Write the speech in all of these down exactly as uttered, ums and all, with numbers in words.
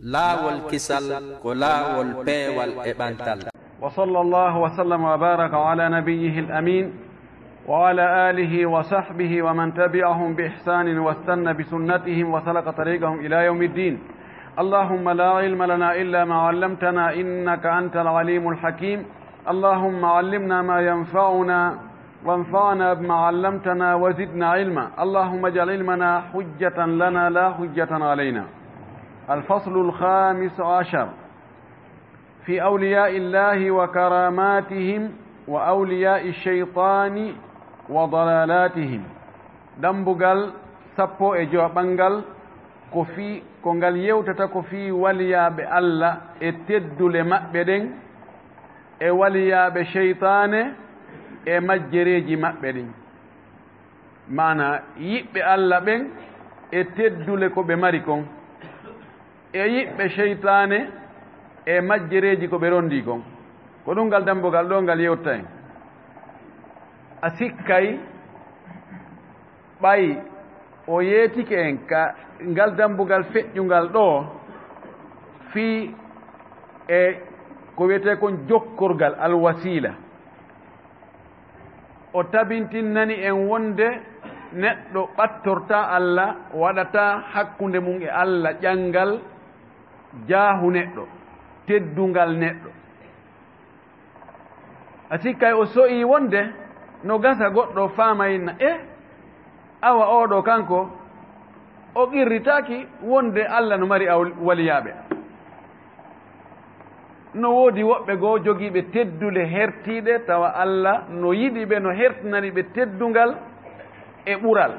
Laawol kisal ko laawol peewal e ɓantal. وصلى الله وسلم وبارك على نبيه الأمين وعلى آله وصحبه ومن تبعهم بإحسان واستن بسنتهم وسلك طريقهم إلى يوم الدين. اللهم لا علم لنا إلا ما علمتنا إنك أنت العليم الحكيم. اللهم علمنا ما ينفعنا وانفعنا بما علمتنا وزدنا علما. اللهم اجعل علمنا حجة لنا لا حجة علينا. الفصل الخامس عشر في أولياء الله وكراماتهم وأولياء الشيطان وضلالاتهم. Dambugal sappo e jowaɓangal ko fii, ko ngal yewtata ko fii waliyaaɓe Alla e teddule maɓɓe ɗen, e waliyaaɓe seytaane e majjereeji maɓɓe ɗin. Maanaa, yiɓɓe Alla ɓen e teddule ko ɓe mari kon, e yiɓɓe seytaane e majjereeji ko ɓe rondii kon. Ko ɗum ngal dambugal ɗoo ngal yewtata en. A sikkay ɓay o yeetike en ka ngal dambugal feƴƴungal ɗoo fii e ko wi'etee kon jokkorgal, alwasiila. O tabintinnani en wonde neɗɗo ɓattortaa Alla, waɗataa hakkunde mum e Alla ƴanngal jaahu neɗɗo, teddungal neɗɗo. A sikkay o so'ii wonde no gasa goɗɗo faama inna, e awa oo ɗoo kanko, o qirritaaki wonde Alla no mari awl-, waliyaaɓe. No woodi woɓɓe goo jogiiɓe teddule hertiiɗe, tawa Alla no yiɗi ɓe, no hertinani ɓe teddungal e ɓural.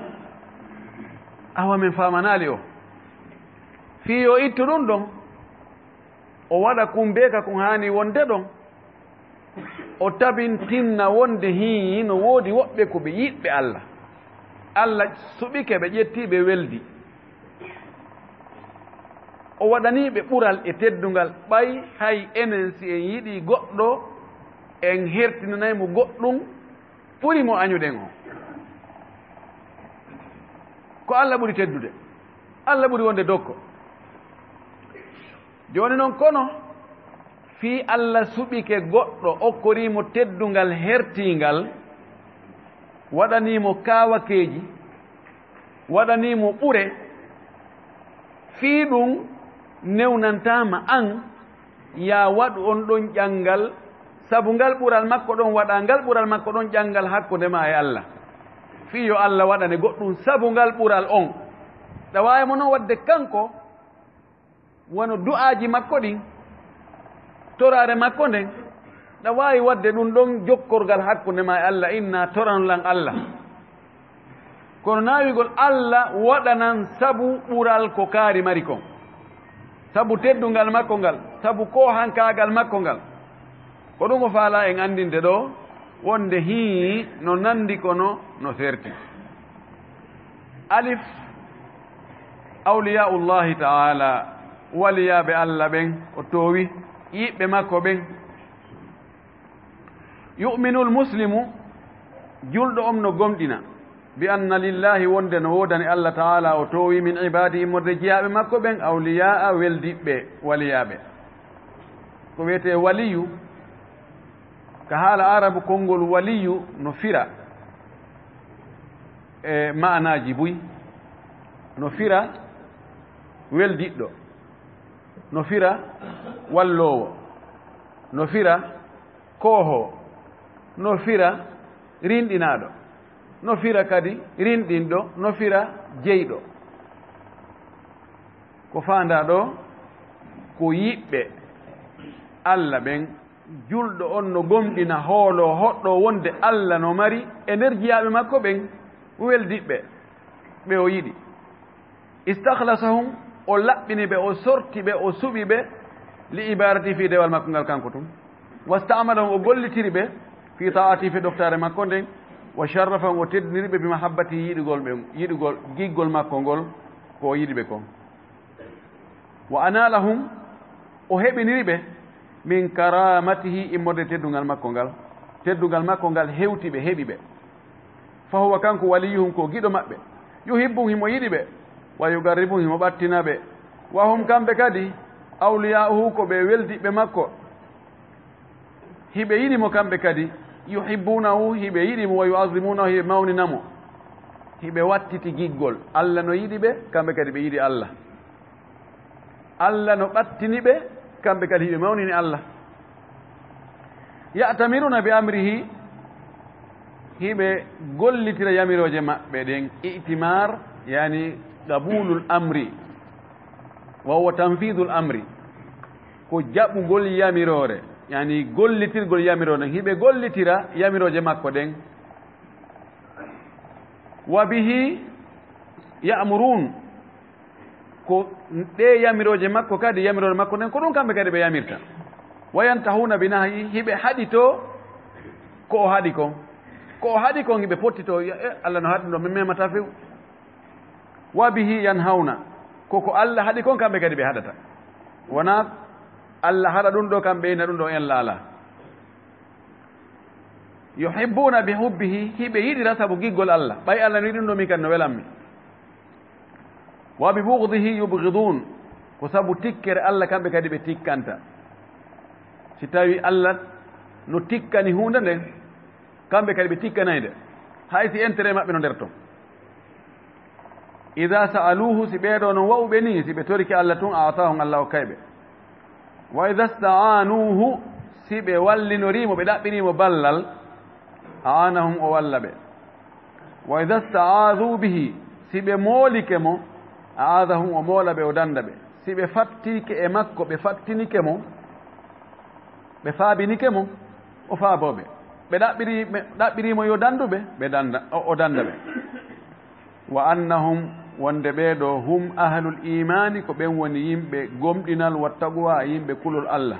Awa men faamanaali o. Fii yo ittu ɗum ɗon, o waɗa kun bee ka kun haani wonde ɗon, o tabintinna wonde hii no woodi woɓɓe ko ɓe yiɓɓe Alla. Alla suɓike ɓe, ƴetti ɓe, weldi. O waɗanii ɓe ɓural e teddungal, ɓay hay enen si en yiɗii goɗɗo, en hertinanay mo goɗɗum ɓuri mo añuɗen on. Ko Alla ɓuri teddude, Alla ɓuri wonde dokko. Jooni non, kono fii Alla suɓike goɗɗo, okkorii mo teddungal hertiingal, waɗanii mo kaawakeeji, waɗanii mo ɓure, fii ɗum newnantaa ma an, yaa waɗu on ɗon ƴanngal, sabu ngal ɓural makko ɗon waɗaa, ngal ɓural makko ɗon ƴanngal hakkunde maa e Alla. Fii yo Alla waɗane goɗɗum sabu ngal ɓural on. Ɗa waawi mo non waɗde kanko, wano du'aaji makko ɗin, toraare makko nden, ɗa waawi waɗde ɗum ɗon jokkorgal hakkunde maa e Alla, inna torano lan Alla. Kono naawigol Alla waɗanan sabu ɓural ko kaari mari kon, sabu teddungal makko ngal, sabu koohankaagal makko ngal. Ko ɗum o faalaa en anndinde ɗoo, wonde hii no nanndi kono no serti. Alif, awliya'ullahi ta'ala, waliyaaɓe Alla ɓen, o toowi yiɓɓe makko ɓen. Yu'minul muslimu, julɗo on no gomɗina, bi anna lillahi, wonde no woodani Alla ta'ala, o toowi, min ibaadihi, immorde jiyaaɓe makko ɓen, awliya'a, weldiɓɓe, waliyaaɓe. Ko wi'etee waliyu, ka haala Aarabu, konngol waliyu no fira e ma'anaaji buy. No fira weldiɗɗo, no fira walloowo, no fira koohoo, no fira rinɗinaaɗo, no fira kadi rinɗinɗo, no fira jeyɗo. Ko faandaa ɗoo, ko yiɓɓe Alla ɓen, julɗo on no gomɗina, hooloo, hoɗɗoo wonde Alla no mari e nder jiyaaɓe makko ɓen weldiɓɓe, ɓe o yiɗi. Istakhlasahum, o laɓɓini ɓe, o sorti ɓe, o suɓi ɓe, li ibadati, fii dewal makko ngal kanko tun. Wasta'malahum, o gollitiri ɓe, fii ta'ati, fii ɗoftaare makko nden. Wa sharrafahum, o teddiniri ɓe, bi mahabbati, yiɗugol ɓe, yiɗugol, giggol makko ngol, ko o yiɗi ɓe kon. Wa analahum, o heɓiniri ɓe, min karamatihi, immorde teddungal makko ngal. Teddungal makko ngal hewti ɓe, heɓi ɓe. Fa huwa, kanko, waliyuhum, ko giɗo maɓɓe. Yuhibbuhum, himo yiɗi ɓe. Wa yuqarribuhum, himo ɓattina ɓe. Wa hum, kamɓe kadi, Awliyaa'uhu ko ɓe weldiɓɓe makko. Hiɓe yiɗi mo kamɓe kadi. Yuhibbuunahu, hiɓe yiɗi mo, wa yu'azzimuunahu, hiɓe mawnina mo. Hiɓe wattiti giggol. Alla no yiɗi ɓe, kamɓe kadi ɓe yiɗi Alla. Alla no ɓattini ɓe, kamɓe kadi hiɓe mawnini Alla. Ya'tamiruuna bi amrihi, hiɓe gollitira yamirooje maɓɓe ɗen. I'timaar, yani qabulul amri, wa huwa tanfidul amri. Ko jaɓugol yamiroore, yani gollitirgol yamiroore nden. Hiɓe gollitira yamirooje makko ɗen. Wa bihi ya'muruun, ko ɗee yamirooje makko kadi, yamiroore makko nden, ko ɗum kamɓe kadi ɓe yamirta. Wa yantahuuna bi nahyi, hiɓe haɗitoo ko o haɗi kon. Ko o haɗi kon hiɓe pottitoo, ya, e, Alla no haɗi ɗum ɗoo, min memataa few. Wa bihi yanhawna, ko ko Alla haɗi kon kamɓe kadi ɓe haɗata. Wonaa Alla haɗa ɗum ɗoo, kamɓe ina ɗum ɗoo en laalaa. Yuhibbuuna bi hubbihi, hiɓe yiɗira sabu giggol Alla. Ɓay Alla no yiɗi ɗum ɗoo, min kadi no welammi. Wa bi bughdihi yubghiduun, ko sabu tikkere Alla kamɓe kadi ɓe tikkanta. Si tawi Alla no tikkani huunde nden, kamɓe kadi ɓe tikkanay nde, hay si intérêt maɓɓe no nder ton. Idaa sa'aluuhu, si ɓee ɗoo non wa'uɓe nii, si ɓe torike Alla tun, a'taahum, Alla okkay ɓe. Wa idaa sta'aanuuhu, si ɓe wallinorii mo, ɓe ɗaɓɓirii mo ballal, a'aanahum, o walla ɓe. Wa idaa sta'aazuu bihi, si ɓe moolike mo, a'aazahum, o moola ɓe, o danda ɓe. Si ɓe fattike e makko, ɓe fattinike mo, ɓe faabinike mo, o faaboo ɓe. Ɓe ɗaɓɓirii, ɓe ɗaɓɓirii mo yo dandu ɓe, ɓe danda, o, o danda ɓe. Wa annahum, wonde ɓee ɗoo, hum ahlul iimaani, ko ɓen woni yimɓe gomɗinal, wa taqwa, yimɓe kulol Alla,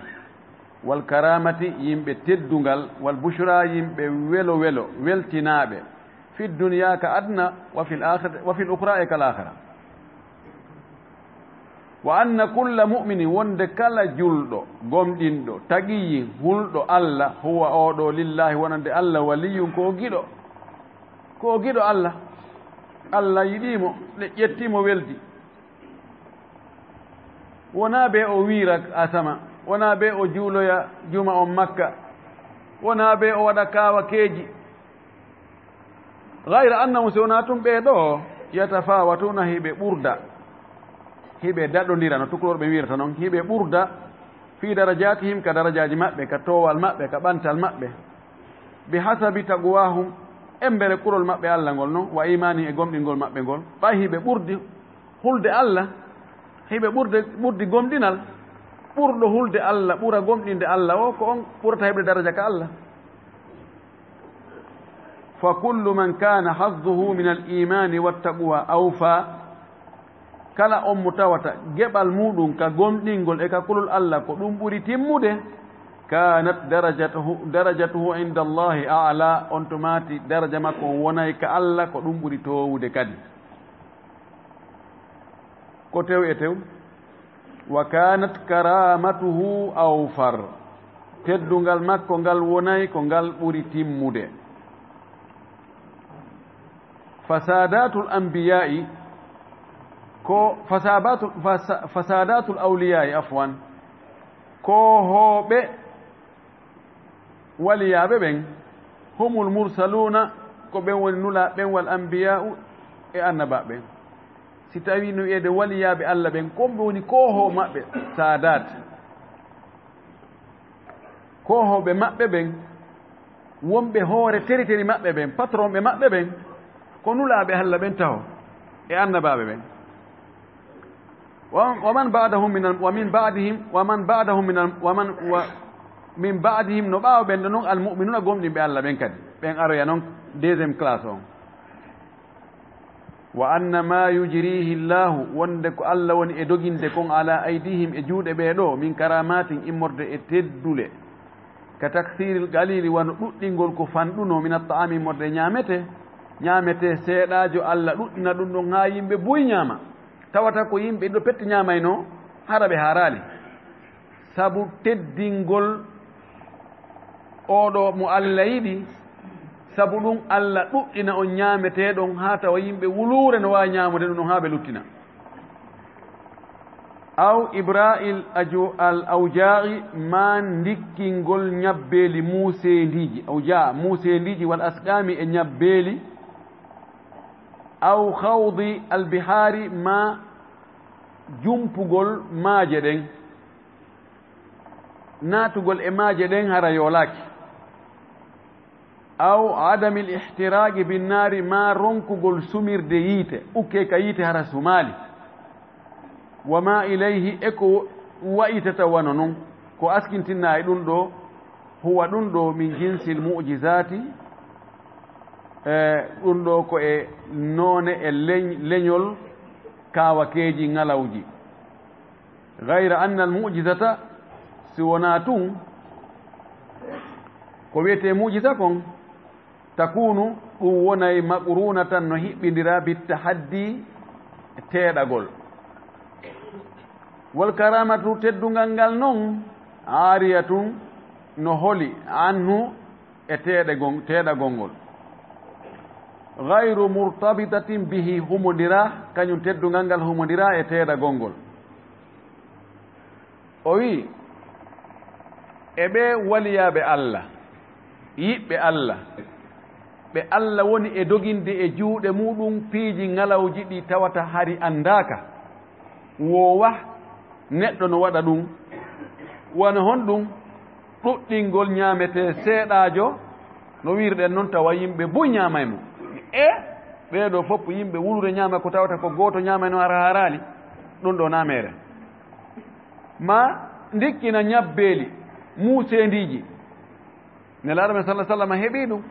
wal karaamati, yimɓe teddungal, wal bushraa, yimɓe welo welo, weltinaaɓe, fi dunyaa, ka aduna, wa fil aakhirati, wa fil ukhraa, e ka laakhara. Wa anna kulla mu'minin, wonde kala julɗo, gomɗinɗo, taqiyyin, hulɗo Alla, huwa, oo ɗoo, lillaahi, wonande Alla, waliyyun, ko o giɗo. Ko o giɗo Alla. Alla yiɗii mo, ne ƴettii mo, weldi. Wonaa bee o wiira asama, wonaa bee o juuloya juma on Makka, wonaa bee o waɗa kaawakeeji. Ghayra annahum, si wonaa tun ɓee ɗoo, yatafaawatuuna, hiɓe ɓurda, hiɓe daɗondira, no tukulorɓe wiirata non, hiɓe ɓurda, fii darajaatihim, ka darajaaji maɓɓe, ka toowal maɓɓe, ka ɓantal maɓɓe, bi hasabi taqwaahum, embere kulol maɓɓe Alla ngol non, wa iimaanihim, e gomɗingol maɓɓe ngol, ɓay hiɓe ɓurdi hulde Alla, hiɓe ɓurde, ɓurdi gomɗinal, ɓurɗo hulde Alla, ɓura gomɗinde Alla, o ko on ɓurata heɓde daraja ka Alla. Fa kullu man kaana hazzuhu min al iimaani wa taqwa awfaa, kala on mo tawata geɓal muuɗum ka gomɗingol e ka kulol Alla ko ɗum ɓuri timmude, kaanat darajatuhu, darajatuhu inda Allahi a'laa, on to maati daraja makko on wonay ka Alla ko ɗum ɓuri toowude kadi. Ko tew e tew. Wa kaanat karaamatuhu awfar. Teddungal makko ngal wonay ko ngal ɓuri timmude. Fasaadaatul anbiyaa'i, ko fasaabaatul, fasa-, fasaadaatul awliyaa'i, afwan, ko hooɓe waliyaaɓe ɓen, humul mursaluuna, ko ɓen woni nulaaɓe ɓen, wal anbiyaa'u, e annabaaɓe ɓen. Si tawii no wi'eede waliyaaɓe Alla ɓen, ko ɓe woni koohoo maɓɓe, saadaat. Koohooɓe maɓɓe ɓen, wonɓe hoore teriteri maɓɓe ɓen, patronɓe maɓɓe ɓen, ko nulaaɓe Alla ɓen taho, e annabaaɓe ɓen. Wa, wa man ba'dahum minal, wa min ba'dihim, wa man ba'dahum minal, wa man, wa min ba'dihim, no ɓaawo ɓen ɗon non, al mu'minuuna, gomɗinɓe Alla ɓen kadi. Ɓen aroya non deuxième classe on. Wa anna ma yujrihi Allahu, wonde ko Alla woni e doginde kon, ala aydihim, e juuɗe ɓee ɗoo, min karamatin, immorde e teddule. Ka taksiiril qaliili, wano ɗuɗɗingol ko fanɗunoo, min at-ta'aami, immorde e ñaametee, ñaametee seeɗaajo, Alla ɗuɗɗina ɗum ɗon haa yimɓe buy ñaama. Tawata ko yimɓe ɗiɗo pette ñaamaynoo, hara ɓe haaraali. Sabu teddingol oo ɗoo mo Alla yiɗi, sabu ɗum Alla ɗuɗɗina on ñaametee ɗon, haa tawa yimɓe wuluure no waawi ñaamude ɗum ɗon haa ɓe luttina. Aw ibra'il aju-, al awjaa'i, maa ndikkingol ñabbeeli muuseendiiji, awjaa, muuseendiiji, wal asqaami, e ñabbeeli, aw khawdi al bihaari, maa jumpugol maaje ɗen, naatugol e maaje ɗen hara yoolaaki. Aw adamil ihtiraaqi binnaari, maa ronkugol sumirde yiite, ukkee ka yiite hara sumaali. Wa maa ilayhi, e ko wa'itata wano non, ko askintinaa e ɗun ɗoo, huwa ɗun ɗoo min jinsil mu'jizaati, e ɗun ɗoo ko e noone e leñ-, leñol kaawakeeji ŋalawji. Gayra anna al mu'jizata, si wonaa tun, ko wi'etee mu'jiza kon, takunu, ɗun wonay maqrunatan no hiɓɓindiraa bit tahaddi, teeɗagol. Wal karamatu, teddungal ngal non, aariyatun, no holi, anhu, e teeɗe gon-, teeɗagol ngol. Gayru murtabitatin bihi, humondiraa, kañun teddungal ngal humondiraa e teeɗagol ngol. O wi'i, e ɓee waliyaaɓe Alla, yiɓɓe Alla, ɓe Alla woni e doginde e juuɗe muɗum piiji ŋalawji ɗi tawata hari anndaaka, woowa neɗɗo no waɗa ɗum. Wano honɗum? Ɗuɗɗingol ñaametee seeɗaajo, no wi'irɗen non, tawa yimɓe buy ñaamay mo. E ɓee ɗoo fof yimɓe wulure ñaama ko tawata ko gooto ñaamay no hara haaraali, ɗum ɗoo na meere. Maa ndikkina ñabbeeli, muuseendiiji. Nelaaɗo men sallallaahu alayhi wa sallam heɓii ɗum.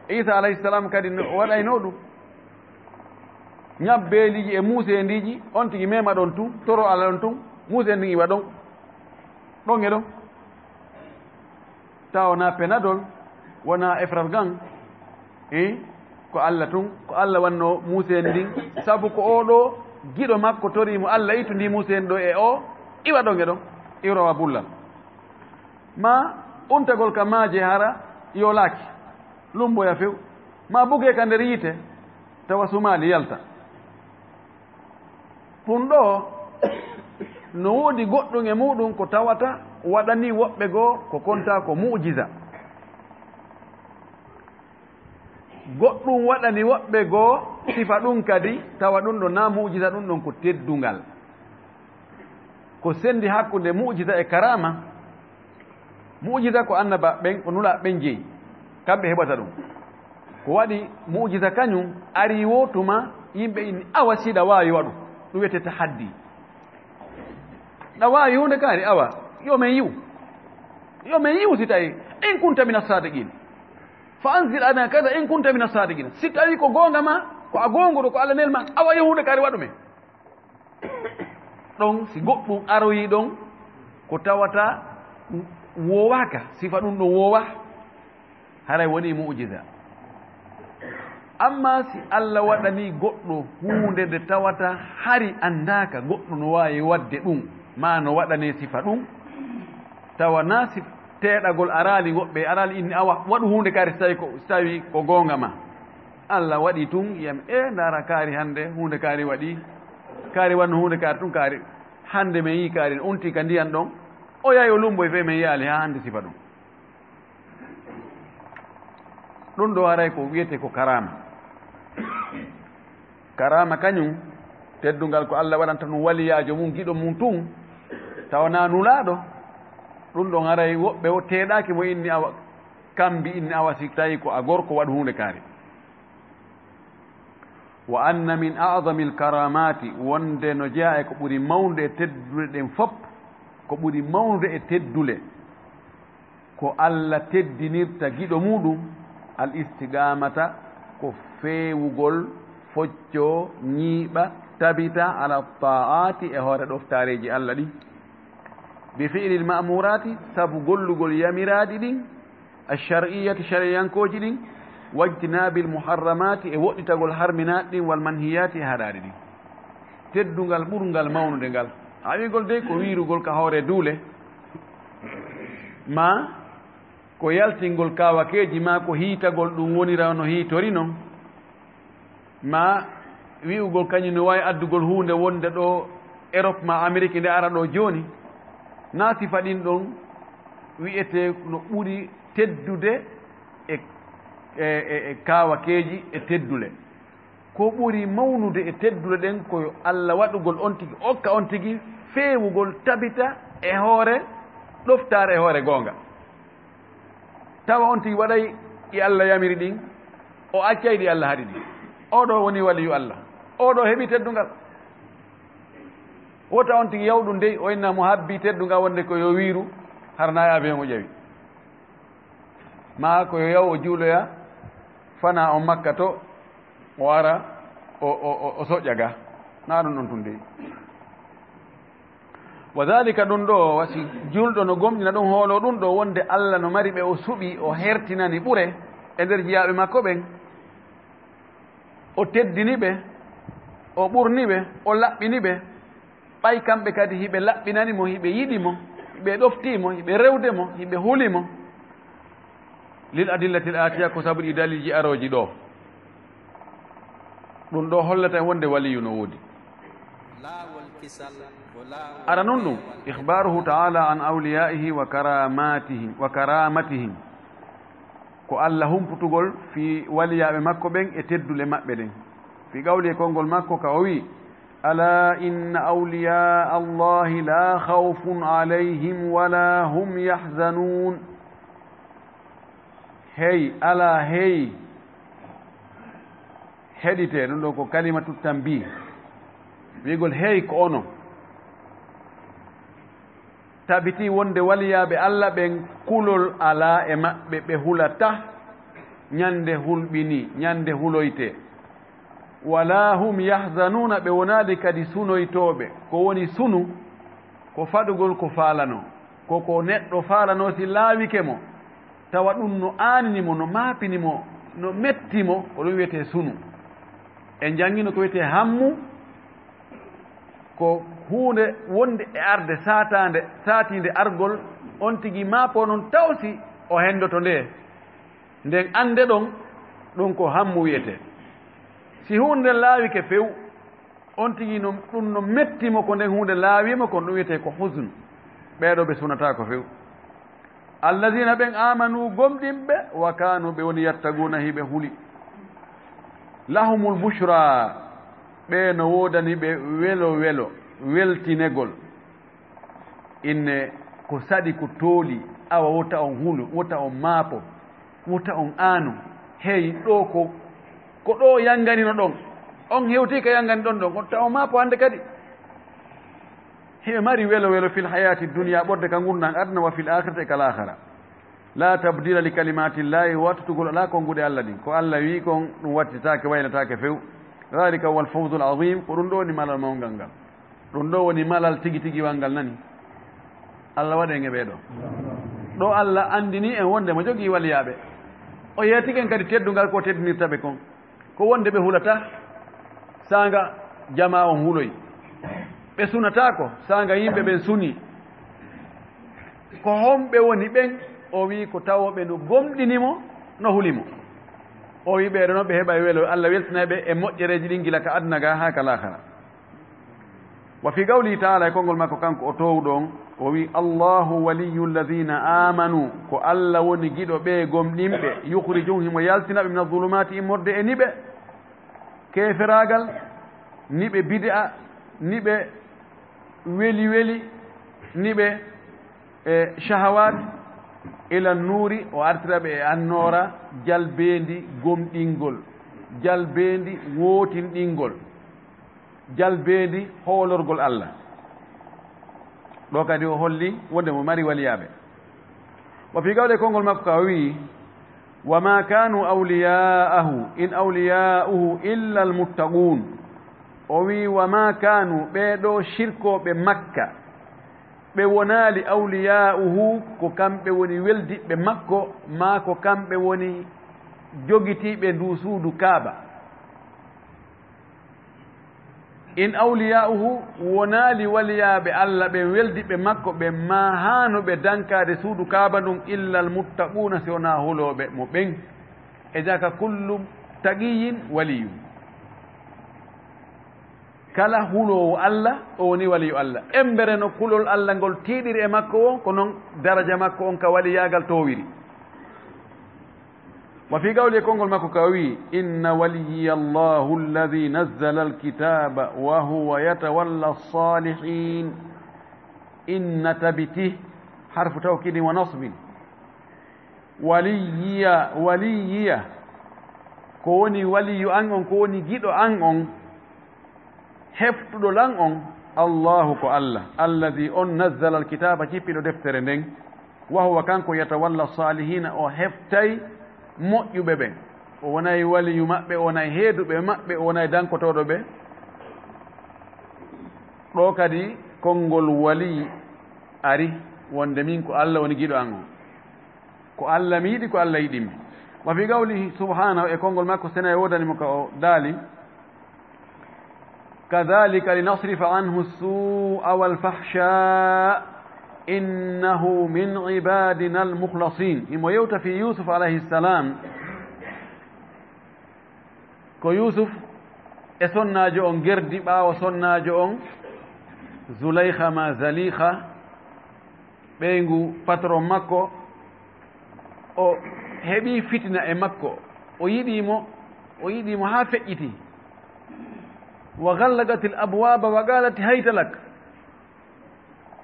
Iisaa alayhi salaam kadi no waɗaynoo ɗum. Ñabbeeliiji e muuseendiiji, on tigi mema ɗon tun, toro ala ɗon tun, muuseendi iwa ɗon, ɗon e ɗon. Tawa wonaa Panadol, wonaa Efferalgan, eh, ko Alla tun, ko Alla wannoo muuseendi ndin, sabu ko oo ɗoo giɗo makko torii mo Alla ittu ndi muuseendi ɗoo e oo, iwa ɗon e ɗon, iwrowa bullal. Maa untagol ka maaje hara yoolaaki, lumboya few, maa bugee ka nder yiite, tawa sumaali yalta. Ɗum ɗoo no woodi goɗɗum e muuɗum ko tawata waɗani woɓɓe goo ko kontaa ko mu'jiza. Goɗɗum waɗani woɓɓe goo sifa ɗum kadi, tawa ɗum ɗon naa mu'jiza, ɗum ɗon ko teddungal. Ko sendi hakkunde mu'jiza e karaama. Mu'jiza ko annabaaɓe ɓen, ko nulaaɓe ɓen jeyi. Kamɓe heɓata ɗum. Ko waɗi mu'jiza kañum arii woo tuma yimɓe inni, "Awa si hiɗa waawi waɗu." Ɗum wiyetee tahaddi. "Ɗa waawi huunde kaari, awa, yo men yi'u. Yo men yi'u si tawi, in kunta mina saadiqin. Fa anzil lana kaza in kunta mina saadiqin." Si tawi ko goonga ma, ko a goonguɗo, ko Alla nel ma, awa yo huunde kaari waɗu men. Ɗon, si goɗɗum aroyii ɗon, ko tawata woowaaka, sifa ɗum ɗon woowaa, haray wonii mu'jiza. Ammaa si Alla waɗanii goɗɗo huunde nde tawata hari anndaaka goɗɗo no waawi waɗde ɗum, maa no waɗanee sifa ɗum, tawa naa si teeɗagol araali woɓɓe, araali inni, "Awa, waɗu huunde kaari si tawi ko, si tawi ko goonga ma." Alla waɗi tun, yam, "E, ndaara kaari hannde, huunde kaari waɗi. Kaari wanno huunde kaari tun kaari. Hannde men yii kaari, unti ka ndiyan ɗon. O yahi o lumboy fey men yi'aali haa hannde sifa ɗum." Ɗum ɗoo haray ko wi'etee ko karaama. Karaama kañum, teddungal ko Alla waɗanta ɗum waliyaajo mum, giɗo mum tun, tawa naa nulaaɗo. Ɗum ɗon haray woɓɓe o teeɗaaki mo inni awa, kambi inni awa si tawi ko a gorko waɗu huunde kaari. Wa anna min a'zamil karamaati, wonde no jeyaa e ko ɓuri mawnde e tedduɗe ɗen fop, ko ɓuri mawnde e teddule, ko Alla teddinirta giɗo muuɗum, al istiqaamata, ko feewugol, foccoo, ñiiɓa, tabita, ala taa'aati, e hoore ɗoftaareeji Alla ɗin, bi fi'lil ma'muuraati, sabu gollugol yamiraaɗi ɗin, ash-shar'iyyati, shari'ankooji ɗin, wajtinaabil muharramaati, e woɗɗitagol harminaaɗi ɗin, wal manhiyaati, e haɗaaɗi ɗin. Teddungal ɓurngal mawnude ngal, a wi'ugol dey ko wiirugol ka hoore duule, maa ko yaltingol kaawakeeji, maa ko hiitagol ɗum wonira no hiitori non, maa wi'ugol kañum no waawi addugol huunde wonde ɗo Erop maa Amerik nde ara ɗoo jooni, naa sifa ɗin ɗon wi'etee no ɓuri teddude e, e, e, e kaawakeeji e teddule. Ko ɓuri mawnude e teddule ɗen ko yo Alla waɗugol on tigi, okka on tigi feewugol tabita e hoore ɗoftaare e hoore goonga. Tawa on tigi waɗay ɗi Alla yamiri ɗin, o accay ɗi Alla haɗi ɗin. Oo ɗoo woni waliyu Alla. Oo ɗoo heɓi teddungal. Wota on tigi yaw ɗum dey, o inna mo habbii teddungal wonde ko yo wiiru, hara naa yaabe mo ƴawi. Maa ko yo yaw o juuloya, fana on Makka to, o ara, o, o, o, o soƴƴa ga. Naa ɗum ɗon tun dey. Wa dhalika, ɗum ɗoo, wa si juulɗo no gomɗina ɗum, hooloo ɗum ɗoo, wonde Alla no mari ɓe o suɓi, o hertinani ɓure e nder jiyaaɓe makko ɓen. O teddini ɓe, o ɓurni ɓe, o laɓɓini ɓe. Ɓay kamɓe kadi hiɓe laɓɓinani mo, hiɓe yiɗi mo, hiɓe ɗoftii mo, hiɓe rewde mo, hiɓe huli mo. Lil adillatil aatiya, ko sabu ɗi daliilji arooji ɗoo. Ɗum ɗoo hollata en wonde waliyu no woodi. Laawol kisal ko laawol Ara non ɗum, ikhbaaruhu ta'ala an awliyaa'ihi wa karamatihim, wa karamatihim. Ko Alla humputugol fii waliyaaɓe makko ɓen e teddule maɓɓe ɗen. Fii qawli e konngol makko ka o wi'i, "Alaa inna awliyaa Allaahi laa khawfun alayhim wa laa hum yahzanuun." Hey, alaa hey, heɗitee, ɗum ɗoo ko kalimatu tanbih. Wi'ugol hey ko onon. Tabitii wonde waliyaaɓe Alla ɓen kulol alaa e maɓɓe, ɓe hulataa ñande hulɓinii, ñande huloytee. Walaa hum yahzanuuna, ɓe wonaali kadi sunoytooɓe. Ko woni sunu? Ko faɗugol ko faalanoo. Ko ko neɗɗo faalanoo si laawike mo, tawa ɗum no aanini mo, no maapini mo, no metti mo, ko ɗum wi'etee sunu. En janngino ko wi'etee hammu, ko huunde wonde e arde saataande, saatiinde argol, on tigi maapoo non taw si o henndoto nde. Nden annde ɗon, ɗum ko hammu wi'etee. Si huunde nden laawike few, on tigi no, ɗum no metti mo ko nden huunde laawii mo kon, ɗum wi'etee ko huznu. Ɓee ɗoo ɓe sunataako few. Allazina, ɓen, aamanu, gomɗinɓe, wa kaanu, ɓe woni, yattaquuna, hiɓe huli. Lahumul bushra, ɓe no woodani ɓe welo welo, weltinegol. Inne ko saɗi ko tooli, awa wota on hulu, wota on maapo, wota on aanu. Hey, ɗoo ko, ko ɗoo yanngani no ɗon. On hewtii ka yanngani ɗon ɗon, wota on maapo hannde kadi. Hiɓe mari welo welo fil hayaati dunya, ɓurde ka ngurndan aduna, wa fil aakhirati, e ka laakara. La tabdila li kalimatillahi, wattutugol alaa konnguɗi Alla ɗin. Ko Alla wi'i kon, ɗum wattitaake, waylataake few. Dhalika huwal fawzul azim, ko ɗum ɗoo woni malal mawngal ngal. Ɗum ɗoo woni malal tigi tigiwal ngal nani. Alla waɗen e ɓee ɗoo. Ɗoo Alla anndini en wonde mo jogii waliyaaɓe. O yeetike en kadi teddungal ko teddinirta ɓe kon. Ko wonde ɓe hulataa, saanga jamaa on huloy. Ɓe sunataako, saanga yimɓe ɓen sunii. Ko homɓe woni ɓen? O wi'i ko tawooɓe no gomɗini mo, no huli mo. O wi'i ɓee ɗoo no ɓe heɓay welo, Alla weltinay ɓe e moƴƴereeji ɗin gila ka aduna ga haa ka laakara. Wa fii qawlihi ta'ala, e konngol makko kanko o toowuɗo on, o wi'i, "Allahu waliyyu alladhina amanu," ko Alla woni giɗo ɓee gomɗinɓe, "yukhrijuhum," himo yaltina ɓe, "mina dhulumaati," immorde e niɓe keeferaagal, niɓe bid'a, niɓe weli weli, niɓe e shahawaat, "ila nuuri," o artira ɓe e annoora jalbeendi gomɗingol, jalbeendi wootinɗingol. Jalbeendi hoolorgol Alla. Ɗoo kadi o holli wonde mo mari waliyaaɓe. Wa fii qawli, konngol makko ka o wi'i, "Wa ma kanu awliya'ahu, in awliya'uhu illa almuttaqun." O wi'i, "Wa ma kanu," ɓee ɗoo shirkooɓe Makka, ɓe wonaali awliya'uhu, ko kamɓe woni weldiɓɓe makko, maa ko kamɓe woni jogitiiɓe nduu suudu Kaaba. "In awliya'uhu," wonaali waliyaaɓe Alla ɓen, weldiɓɓe makko ɓen, "maa haanu ɓe dankaade suudu Kaaba ndun, illa almuttaquuna," si wonaa hulooɓe mo ɓen. E jaka, "kullu taqiyyin waliyyu." Kala huloowo Alla, o woni waliyu Alla. Embere no kulol Alla ngol tiiɗiri e makko woo, ko non daraja makko on ka waliyaagal toowiri. Wa fii qawli, e konngol makko ka o wi'i, "Inna waliyya Allahu alladhi nazzala al-kitaba wa huwa yatawalla as-salihin." Inna tabiti, harfu tawkidin wa nasbin. Waliyya, waliyya, ko woni waliyu an on, ko woni giɗo an on, heftuɗo lan on, Allahu ko Alla, alladhi on nazzala alkitaba, cippiɗo deftere nden, wa huwa kanko yatawalla salihina, o heftay moƴƴuɓe ɓen. O wonay waliyu maɓɓe, o wonay heeduɓe maɓɓe, o wonay dankotooɗo ɓe. Ɗoo kadi konngol wali ari wonde min ko Alla woni giɗo an on. Ko Alla mi yiɗi, ko Alla yiɗi mi. Wa fi qawlihi subhanahu, e konngol makko sena e woodani mo ka o daali, "Kadhalika linasrifa anhu as-su'a wal fahsha, innahu min ibadina al-mukhlasin." Himo yewta fi Yusuf alayhi salam, ko Yusuf e sonnaajo on gerdi ɓaawo sonnaajo on Zulaykha ma Zalikha, ɓeyngu patron makko, o heɓi fitina e makko, o yiɗi mo, o yiɗi mo haa feƴƴiti. Wa ghallaqatil abwaba wa qalat hayta lak.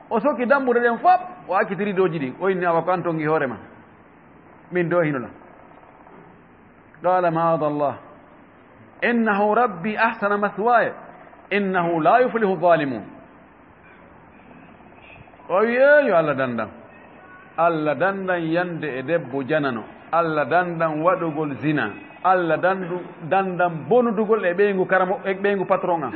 O soki dambuɗe ɗen fop, o acciti ridooji ɗin, o inni, "Awa ko an tongi hoore ma, min do hino lan." Qala ma'adallah, innahu rabbi ahsana mathwaya, innahu la yuflihu zalimun. O wi'i, "Ee, yo Alla dandan. Alla dandan yande e debbo janano. Alla dandan waɗugol zina. Alla dandu-, dandan bonudugol e ɓeyngu karamo-, e ɓeyngu patron an."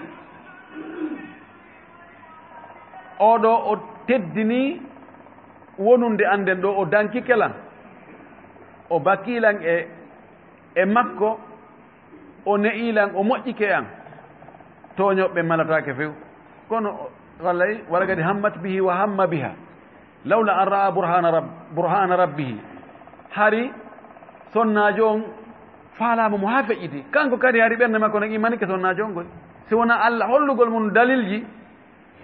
Oo ɗoo o teddini wonunde an nden ɗoo, o dankike lan. O bakii lan e, e makko, o ne'ii lan, o moƴƴike e an. Tooñooɓe malataake few. Kono o, wallay, wala kadi hammat bihi wa hamma biha. Lawla an ra'a burhana rab-, burhana rabbihi. Hari sonnaajo on faalaama mo haa feƴƴiti. Kanko kadi hari ɓernde makko no imanike sonnaajo on koy. Si wonaa Alla hollugol mum dalilji,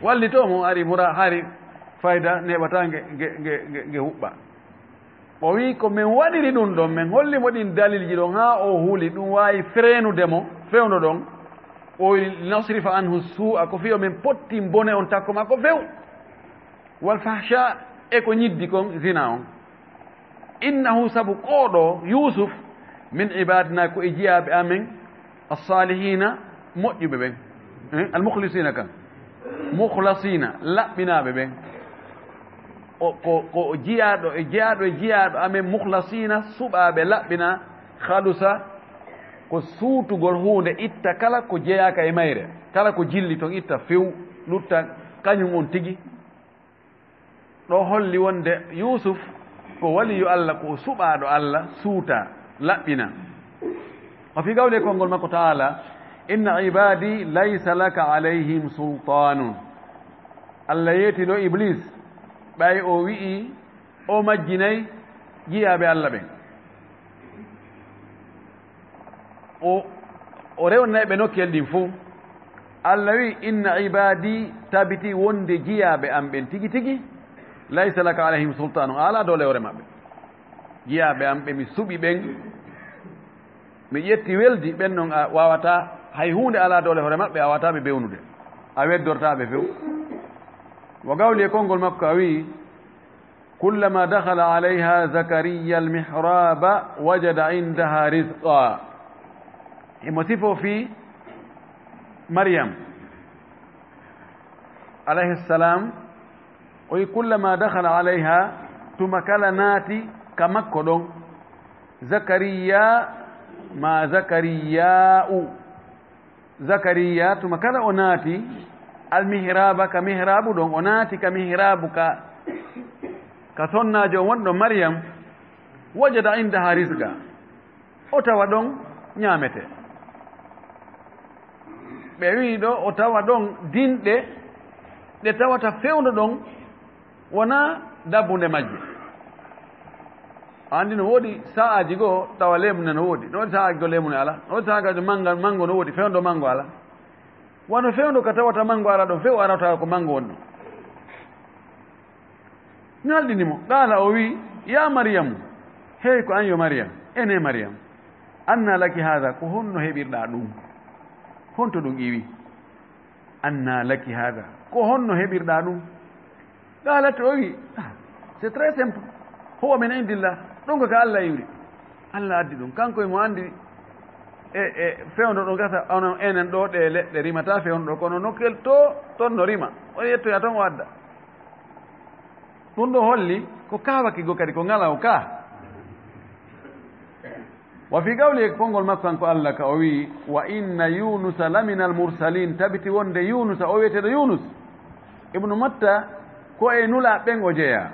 wallitoo mo, ari mura hari fayda neɓataa nge, nge, nge, nge, nge huɓɓa. O wi'i, "Ko men waɗiri ɗum ɗon, men holli mo ɗin dalilji ɗon haa o huli, ɗum waawi freenude mo, fewndo ɗon." O wi'i, "Linasrifa anhu suu'a, ko fii yo men pottin bone on takko makko few. Wal fahsha, e ko ñiddi kon, zina on. Innahu, sabu oo ɗoo, Yuusuf, min ibadina, ko e jiyaaɓe amen, as-salihina, moƴƴuɓe ɓen." Eh, al-mukhlisina kan. Mukhlasina, laɓɓinaaɓe ɓen. O, ko, ko o jiyaaɗo, e jiyaaɗo, e jiyaaɗo amen, mukhlasina, suɓaaɓe, laɓɓinaa, khalusa, ko suutugol huunde, itta kala ko jeyaaka e mayre, kala ko jilli ton, itta few, lutta kañum on tigi. Ɗoo holli wonde Yuusuf ko waliyu Alla, ko o suɓaaɗo Alla, suutaa, laɓɓinaa. Wa fii qawli, konngol makko ta'ala, "Inna ibadi laysa laka alayhim sultanun." Alla yeeti ɗoo Iblis, ɓay o wi'i o majjinay jiyaaɓe Alla ɓen. O, o rewnay ɓe nokkel ɗin fow. Alla wi'i, "Inna ibadi", tabiti wonde jiyaaɓe am ɓen tigi tigi, "laysa laka alayhim sultaanu", a alaa doole hoore maɓɓe. Jiyaaɓe am ɓe mi suɓi ɓen, mi ƴetti weldi, ɓen non a waawataa, hay huunde alaa doole hoore maɓɓe, a waawataa ɓe bewnude, a weddortaa ɓe few. Wa qawli, e konngol makko, a wi'i, "Kullama dakhala alayha Zakariya al-mihraba wajada indaha rizqa." Himo sifoo fii Maryam, alayhi salam, o wi'i, "Kullama dakhala alayha", tuma kala naati ka makko ɗon, Zakariya ma Zakariya'u, Zakariya, tuma kala o naati almihraaba, ka mihraabu ɗon, o naati ka mihraabu ka, ka sonnaajo on wonɗo Maryam, wajada indaha rizqa, o tawa ɗon ñaamete. Ɓe wi'i ɗo, o tawa ɗon dinɗe ɗe tawata fewndo ɗon, wonaa dabbunde majje. A anndi no woodi sa'aaji goo tawa leemunde no woodi, no woodi sa'aaji goo leemunde alaa, no woodi sa'aaji goo mannga, manngo no woodi, fewndo manngo alaa. Wano fewndo ka tawata mango ara ɗon, few arata ko mango woni ɗon. Nalɗini mo, qaala, o wi'i, "Yaa Maryamu, hey ko an yo Maryam, ene Maryam, anna laki haada, ko honno heɓirɗaa ɗum? Honto ɗum iwi? Anna laki haada, ko honno heɓirɗaa ɗum?" Qaalat, o wi'i, "Ah, c'est très simple. Huwa min indillah. Ɗum ko ka Allah iwri. Allah addi ɗum. Kanko e mo andi e, e fewndo ɗo gasa, onon enen ɗo ɗe leɗɗe rimata fewndo ɗo, kono nokkel to, ton no rima. O yettoya ton o adda." Ɗum ɗo holli ko kaawaki go kadi ko ngalaw ka. Wa fi qawli, e konngol makko kanko Allah ka o wi'i, "Wa inna Yunusa laminal mursalin, tabiti wonde Yunusa, o wi'eteeɗo Yunus, Ibnu Matta, ko e nulaaɓe ɓen o jeyaa.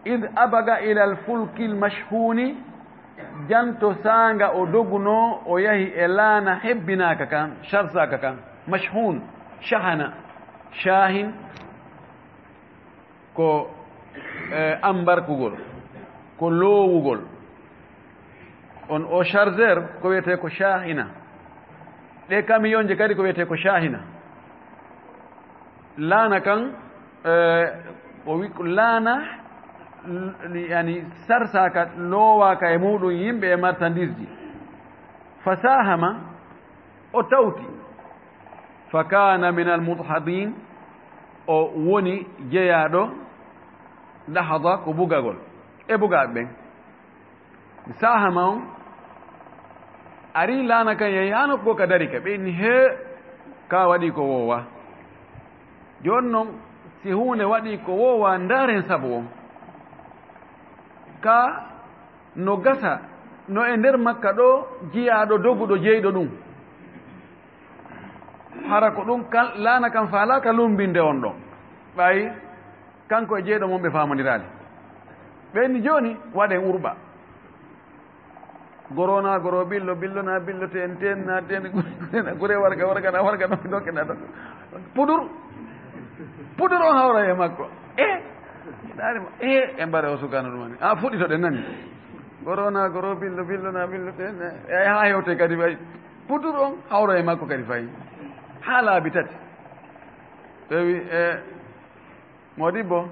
Id abaga ilal fulkil mashhuni, janto saanga o dogunoo, o yahi e laana hebbinaaka kan, sharsaaka kan, mashhun, shahana, shahin, ko, eh, ambarkugol, ko loowugol. On o chargeur ko wiyetee ko shahina. Ɗe kamiyonje kadi ko wiyetee ko shahina. Laana kan, eh, o wi-, laana, l-, yani, sarsaaka, loowaaka e muɗum yimɓe e marchandise ji. Fasahama, o tawti. Fa kana min al mudhadin, o woni jeyaaɗo dahada, ko bugagol e bugaaɓe ɓen. Sahama on ari, laana kan yahi haa nokku goo ka dari ka, ɓe inni, "Hee, ka waɗi ko woowa." Jooni non, si huunde waɗi ko woowa, ndaaren sabu on. Ka no gasa, no e nder makka ɗoo, jiyaaɗo doguɗo jeyɗo ɗum. Hara ko ɗum kan, laana kan faalaaka lumbinde on ɗon. Ɓay kanko e jeyɗo mon ɓe faamondiraali. Ɓe inni, "Jooni waɗen urɓa. Goro na goro, billo, billo na billo, teen, teen na teen, gure, gure na gure, warga, warga na warga, donke, donke na donke." Pudur, pudur on hawra e makko. E, ndaari mo, e, e mbare o sukano ɗum ani. A fuɗɗito ɗen nani. Goro na goro, billo, billo na billo, teen, e, haa hewte kadi fay. Pudur on hawra e makko kadi fay. Haa laabi tati. Tawi, e, Modibbo,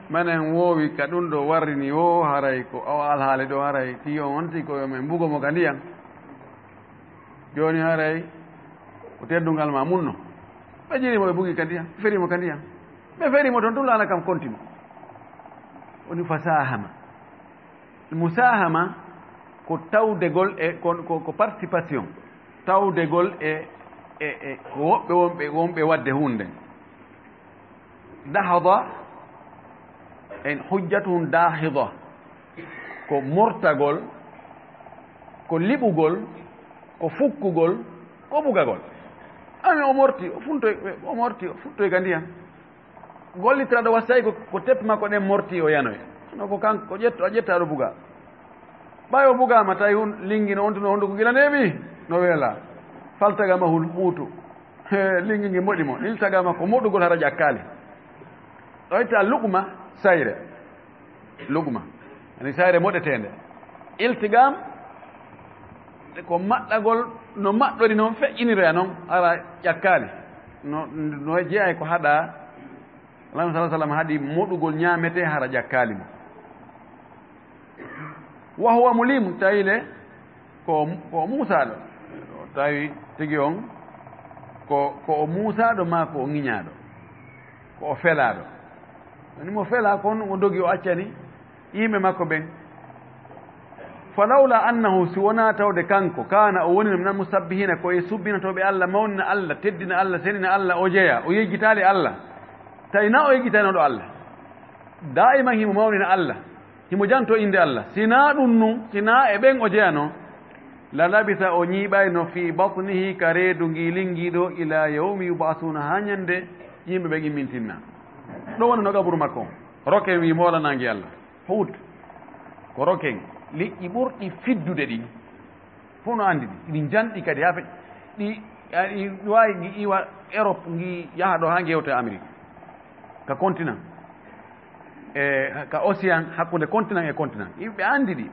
menen woowi ka ɗum ɗo warrini o, haray ko o alhaali ɗo, haray ti on on ti ko yo men mbugo mo ka ndiyan. Jooni haray ko teddungal ma munno. Ɓe jiri mo, ɓe bugi ka ndiyan, ɓe feri mo ka ndiyan. Ɓe feri mo ton, tun laana kam konti mo. Woni fasahama. Musahama ko tawdegol e, ko, ko, ko participation. Tawdegol e, e, e ko woɓɓe wonɓe, wonɓe waɗde huunde. Dahada, en hujjatun dahida. Ko mortagol, ko liɓugol, ko fukkugol, ko bugagol. Ani o morti, o funtoy, o morti, o futtoy ka ndiyan. Gollitiraaɗo wassay ko, ko teppi makko ɗen morti o yanoy. Kono ko kanko, ko ƴetto, a ƴetta aɗo buga. Ɓay o bugaama, tawi hun-, lingi no on tun, no honduko gila neeɓi, no weela. Faltaga mahul huutu. Lingi ngi moɗi mo. Iltagama ko moɗugol hara ƴakkaali. Ɗo itta luqma, sayre. Luqma. Ani sayre moɗeteende. Iltigam, ko maɗɗagol, no maɗɗori non, feƴƴiniroya non, hara ƴakkaali. No, no jeyaa e ko haɗaa. Annabi sallallahu alaihi wasallam haɗi moɗugol ñaametee hara ƴakkaali mo. Wa huwa mulim, tawi le ko, ko o muusaaɗo. Tawi tigi on ko, ko o muusaaɗo maa ko o ŋiñaaɗo, ko o felaaɗo. Woni mo felaa kon, o dogi, o accani yimɓe makko ɓen. Falawla annahu, si wonaa tawde kanko, kaana, o woni minal musabbihina, ko e subbinotooɓe Allah, mawnina Allah, teddina Allah, senina Allah, o jeyaa, o yejjitaali Allah, tawi na o yejjitanooɗo Allah, daa'iman himo mawnina Allah, himo janto innde Allah, si na ɗum nun, si na e ɓen o jeyanoo, la labisa, o ñiiɓayno, fi batnihi, ka reedu ngi lingi ɗo, ila yawmi yub'asuuna, haa ñande yimɓe ɓen immintinna. Ɗo woni no qaburu makko on. Roken wi moolanaa ngi Allah. Huut, ko roken, liƴƴi ɓurɗi fiddude ɗin. Fof no anndi ɗi. Ɗi njanɗi kadi haa fe-, ɗi, a, ɗi waawi ngi iwa Europe, ngi yaha ɗo haa ngi hewta Amérique. Ka continent. E, ka océan, hakkunde continent e continent. Yimɓe anndi ɗi.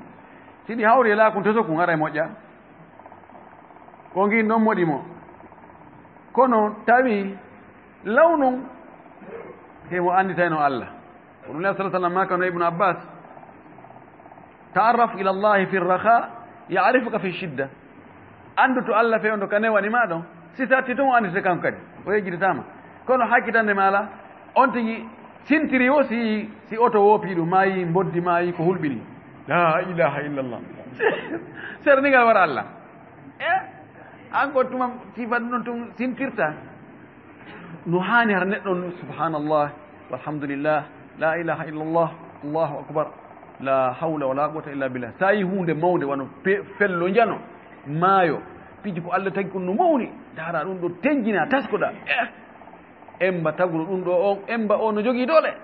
Si ɗi hawri e laakun to sokun, ara e moƴƴa. Ko ngin ɗon moɗi mo. Kono tawi law non, himo annditayno Allah. Ko ɗum Nabi sallallahu alaihi wasallam maakano Ibnu Abbas, "Ta'arraf ila Allahi fi raha, ya'rifuka fi shidda." Anndu to Allah fewndo ka newani ma ɗon. Si satti tun o annditete kanko kadi. O yejjitataama. Kono hakkitande ma alaa, on tigi sintiri wo si, si oto woopi ɗum, maayi mboddi, maayi ko hulɓini. La ilaha illallah. Sere ni ngal wara Allah. E, an ko tuma si faddu non tun sintirta. No haani hara neɗɗo on, subhanallah, walhamdulillah, la ilaha illallah, Allahu akbar, la hawla wala quwwata illa billah. Sa yi huunde mawnde wano pe-, fello njano, maayo, piji ko Allah tagi kon no mawni, ndaara ɗum ɗo tenjina, taskoɗa. Eh, emba taguɗo ɗum ɗo on, emba o no jogii doole.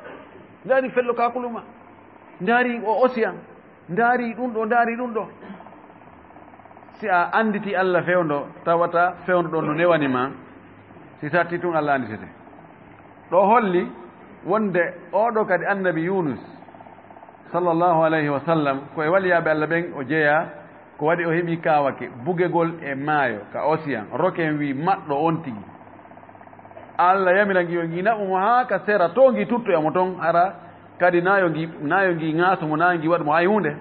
Ndaari fello kakuluma, ndaari o océan, ndaari ɗum ɗo, ndaari ɗum ɗo. Si a annditi Allah fewndo, tawata fewndo ɗon no newani ma, si satti tun Allah annditete. Ɗo holli wonde oo ɗoo kadi annabi Yunus, sallallahu alayhi wa sallam, ko e waliyaaɓe Allah ɓen o jeyaa, ko waɗi o heɓi kaawake bugegol e maayo, ka océan, roken wi maɗɗo on tigi. Allah yamira ngi yo ngi naɓu mo haa ka sera, to ngi tuttoya mo ton, hara kadi naa yo ngi, naa yo ngi ŋaaso mo, naa yo ngi waɗu mo hay huunde.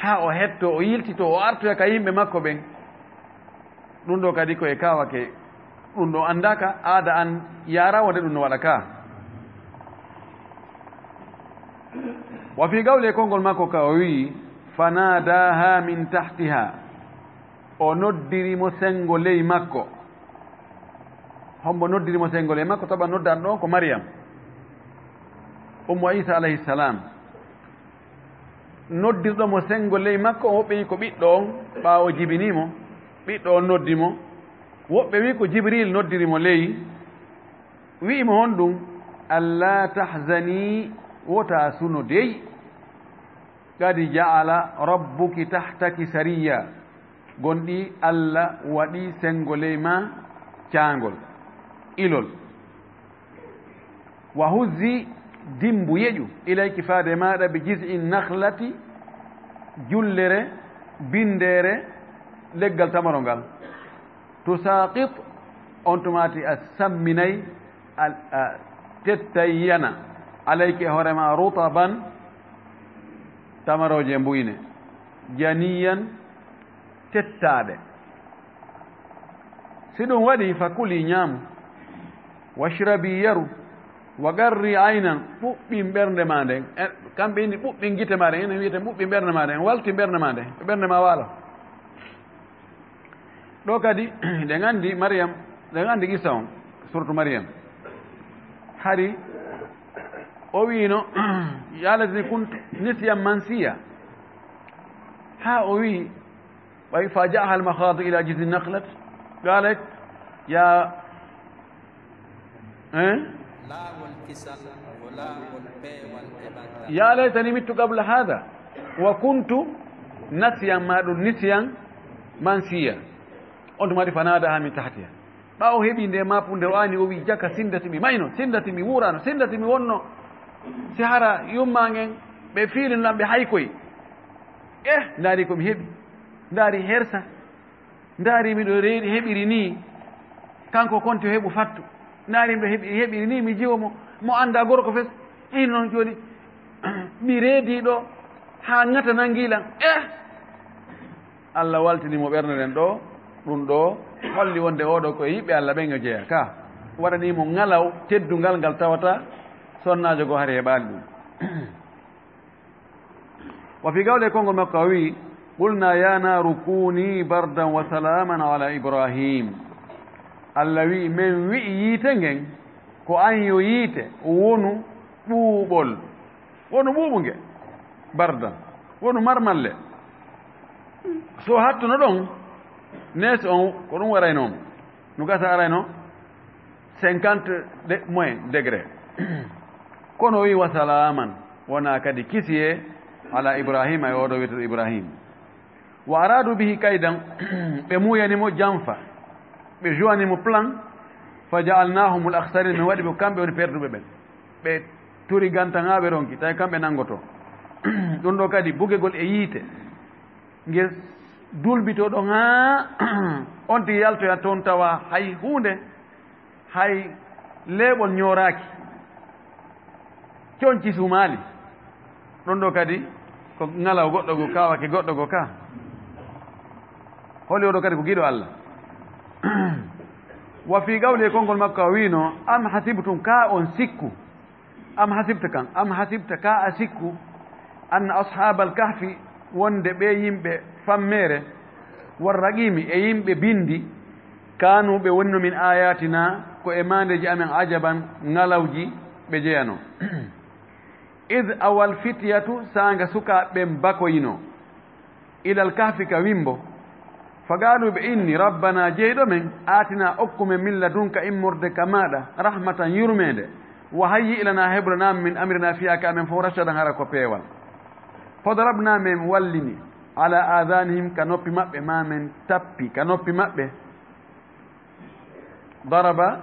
Haa o hettoo, o yiltitoo, o artoya ka yimɓe makko ɓen. Ɗum ɗoo kadi ko e kaawake, ɗum ɗoo anndaaka, aada an yaara wonde ɗum no waɗa ka. Wa fii qawli, e konngol makko ka o wi'i, "Fanadaha min tahtiha." O noddiri mo senngo ley makko. Hombo noddiri mo senngo ley makko? Tawa noddaanɗo on ko Maryam, ummu Iisa alayhi salam. Noddirɗo mo senngo ley makko on, woɓɓe wi'i ko ɓiɗɗo on, ɓaawo jibinii mo, ɓiɗɗo on noddi mo. Woɓɓe wi'i ko Jibril noddiri mo ley, wi'i mo honɗum? "Alla tahzani, wota suno dey. Qad ja'ala rabbuki tahtaki sariyya." Gonɗi Alla waɗi senngo ley ma caangol, ilol. "Wa huzzi", dimbu yeƴu, "ilayki", faade maaɗa, "bi jiz'in nakhlati", jullere, binndere, leggal tamaro ngal. "Tusaqit", on tumaati a samminay, a, a tettay yana, "alayki", e hoore ma, "rutaban", tamarooje mbuyne, "janiyyan", tettaaɗe. Si ɗum waɗi, "fa kuli", ñaamu, "washrabi", yaru, "wa qarri aynan", ɓuɓɓin ɓernde ma nden. E, kamɓe inni ɓuɓɓin gite ma ɗen, enen wi'eten ɓuɓɓin ɓernde ma nden, waltin ɓernde ma nden, ɓernde ma waala. Ɗo kadi, ɗen anndi Maryam, ɗen anndi qissa on, suratu Maryam. Hari o wi'ino, "Ya laytani kuntu nisyan mansiya." Haa o wi'i, ɓay, "fa ja'aha al-makhadu ila jiz'in nakhlati, qalat ya", eh? Laawol kisal, ko laawol peewal e ɓantal. "Ya laytani mittu qabla hadha, wa kuntu nasiyan", ma ɗum nisiyan mansiya. On tuma waɗi, "fanadaha min tahtiha." Ɓaawo heɓi nde maapunde, o ani, o wi, "Jaka, sindati mi mayno, sindati mi wuurano, sindati mi wonno." Si hara yumma ngen, ɓe fiilino ɗan ɓe haykoy. Eh, ndaari ko mi heɓi. Ndaari hersa. Ndaari miɗo reedi heɓiri nii. Kanko konti o heɓu fattu. Ndaari miɗo heɓi, heɓiri nii, mi jiwo mo. Mo annda gorko fes. Hino non jooni. Mi reedi ɗo. Haa ŋata nangi lan. Eh! Allah waltini mo ɓernde nden ɗo, ɗum ɗo holli wonde oo ɗo ko e yiɓɓe Allah ɓen o jeyaa. Ka waɗani mo ŋalaw teddungal ngal tawata sonnaajo goo hari heɓaali ɗum. Wa fii qawli, e konngol makko o wi'i, "Qulna ya naru kuni bardan wa salaman ala Ibrahim." Allah wi'i, men wi'i yiite ngen, ko an yo yiite wonu ɓuuɓol. Wonu ɓuuɓu nge, bardan, wonu marmalle. So hattuno ɗon, nees on, ko ɗum waraynoo mo. No gasa arayno cinquante de, moins degré. Kono o wi, "Wa salaman", wona kadi kisiyee, "ala Ibrahima", e oɗo wiyeteeɗo Ibrahim. "Wa aradu bihi kaydan", ɓe muuyani mo janfa, ɓe juwani mo plan, "fa ja'alnahumul akhsarin", min waɗi ɓe kamɓe woni perduɓe ɓen. Ɓe turi gantan haa ɓe ronki, tawi kamɓe nangoto. Ɗum ɗo kadi bugegol e yiite, ngel Dulbitoɗon haa on tigi yaltoya ton tawa hay huunde, hay leeɓol ñooraaki. Conci sumaali. Ɗon ɗoo kadi ko ŋalaw goɗɗo goo, kaawake goɗɗo goo ka. Holi oo ɗoo kadi ko giɗo Alla. Wa fii qawli, e konngol makko o wiino, "Am hasibtum, ka on sikku, am hasibta kan, am hasibta, ka a sikku, anna ashaabal kahfi, wonde ɓee yimɓe fammeere, war raqiimi, e yimɓe bindi, kaanu, ɓe wonno, min aayaatina, ko e maandeeji amen, ajaban, ŋalawji ɓe jeyanoo." Id awal fityatu, saanga sukaaɓe ɓen bakoyino, ilal kahfi, ka wimbo. Fa qaalu, ɓe inni, rabbana, jeyɗo men, aatina, okku men, min ladunka, immorde ka maaɗa, rahmatan, yurmeende, wa hayyi lana, heɓu lana, min amrina, fiyaa ka amen fow, rashadan, hara ko peewal. Fadarabna, men wallini, ala aadanihim, ka noppi maɓɓe, maa men tappi ka noppi maɓɓe. Daraba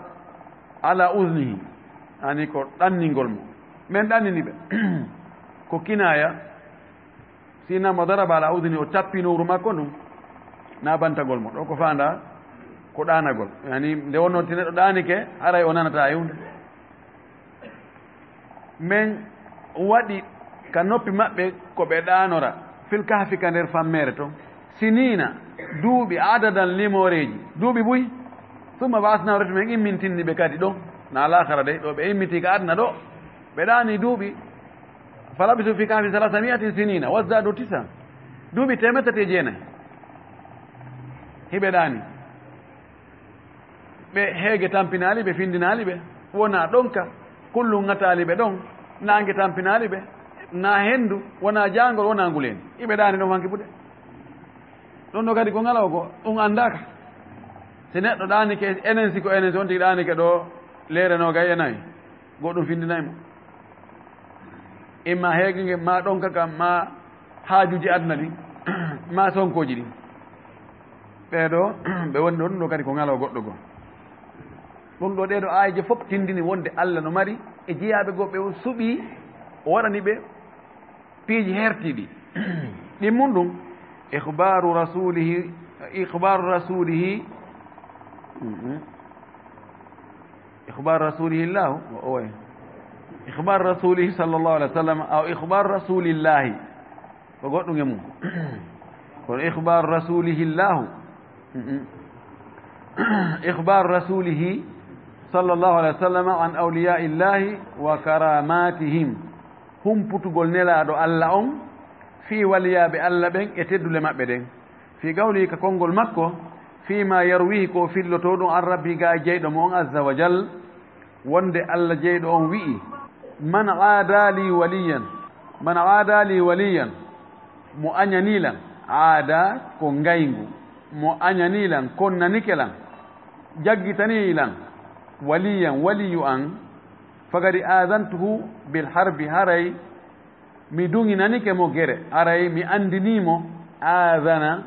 ala uznihi, ani ko ɗanningol mo. Men ɗannini ɓe. Ko kinaya, si innama daraba ala uznihi, o tappi nowru makko ndun, na bantagol mo. Ɗoo ko faanda ko ɗaanagol. Yani, nde wonno ti neɗɗo ɗaanike, haray o nanata e huunde. Men waɗi ka noppi maɓɓe ko ɓe ɗaanora, fil kahfi, ka nder fammeere ton, siniina, duuɓi, adadan, limooreeji, duuɓi buy. Summa ba'asnahum, reti men immintinni ɓe kadi ɗon, na laakara dey, ɗoo ɓe imminti ka aduna ɗoo, ɓe ɗaani duuɓi. Falabisu fi kahfi salaasa mi'atin siniina, wazdaadu tis'an. Duuɓi teemeɗɗe tati e jeenayi hiɓe ɗaani. Ɓe heege tampinaali ɓe, findinaali ɓe, wonaa ɗonka, kullun ŋataali ɓe ɗon, naange tampinaali ɓe, naa henndu, wonaa jaangol, wonaa nguleeni. Iɓe ɗaani ɗon hanki buɗe. Ɗon ɗoo kadi ko ŋalaw ko, ɗum anndaaka. Si neɗɗo ɗaanike, enen si ko enen, si on tigi ɗaanike ɗoo leere noogay e nayi, goɗɗum findinay mo. Imma heege nge, maa ɗonka kan, maa haajuuji aduna ɗin, maa sonkooji ɗin. Ɓee ɗoo, ɓe woni ɗoo, ɗum ɗoo kadi ko ŋalaw goɗɗo goo. Ɗum ɗoo, ɗee ɗoo aayeeje fof tindini wonde Alla no mari e jeyaaɓe goo ɓe o suɓii, o waɗani ɓe piiji hertiiɗi. Ɗin mun ɗum, ikhbaaru rasuulihi, ikhbaaru rasuulihi, mhm. Ikhbaaru rasuulihi Allaahu, o, o, ikhbaaru rasuulihi sallallaahu alayhi wa sallam, aw ikhbaaru rasuulillaahi. Ko goɗɗum e mum. Kono ikhbaaru rasuulihi Allaahu. Mm-mm. Ikhbaaru rasuulihi sallallaahu alayhi wa sallam an awliyaa'illaahi wa karaamatihim. Humputugol Nelaaɗo Alla on fii waliyaaɓe Alla ɓen e teddule maɓɓe ɗen. Fii qawlihi, ka konngol makko, fii maa yarwiihi, ko o fillotoo ɗum, an rabbihi, ga e jeyɗo mo on, azza wa jal, wonde Alla jeyɗo on wi'i, man aada lii waliyan, man aada lii waliyan, mo añanii lan, aada ko ngayngu, mo añanii lan, konnanike lan, jaggitanii lan, waliyan, waliyu an, faqad aadantuhu bil harbi, haray mi duŋinanike mo gere, haray mi anndinii mo, aadana,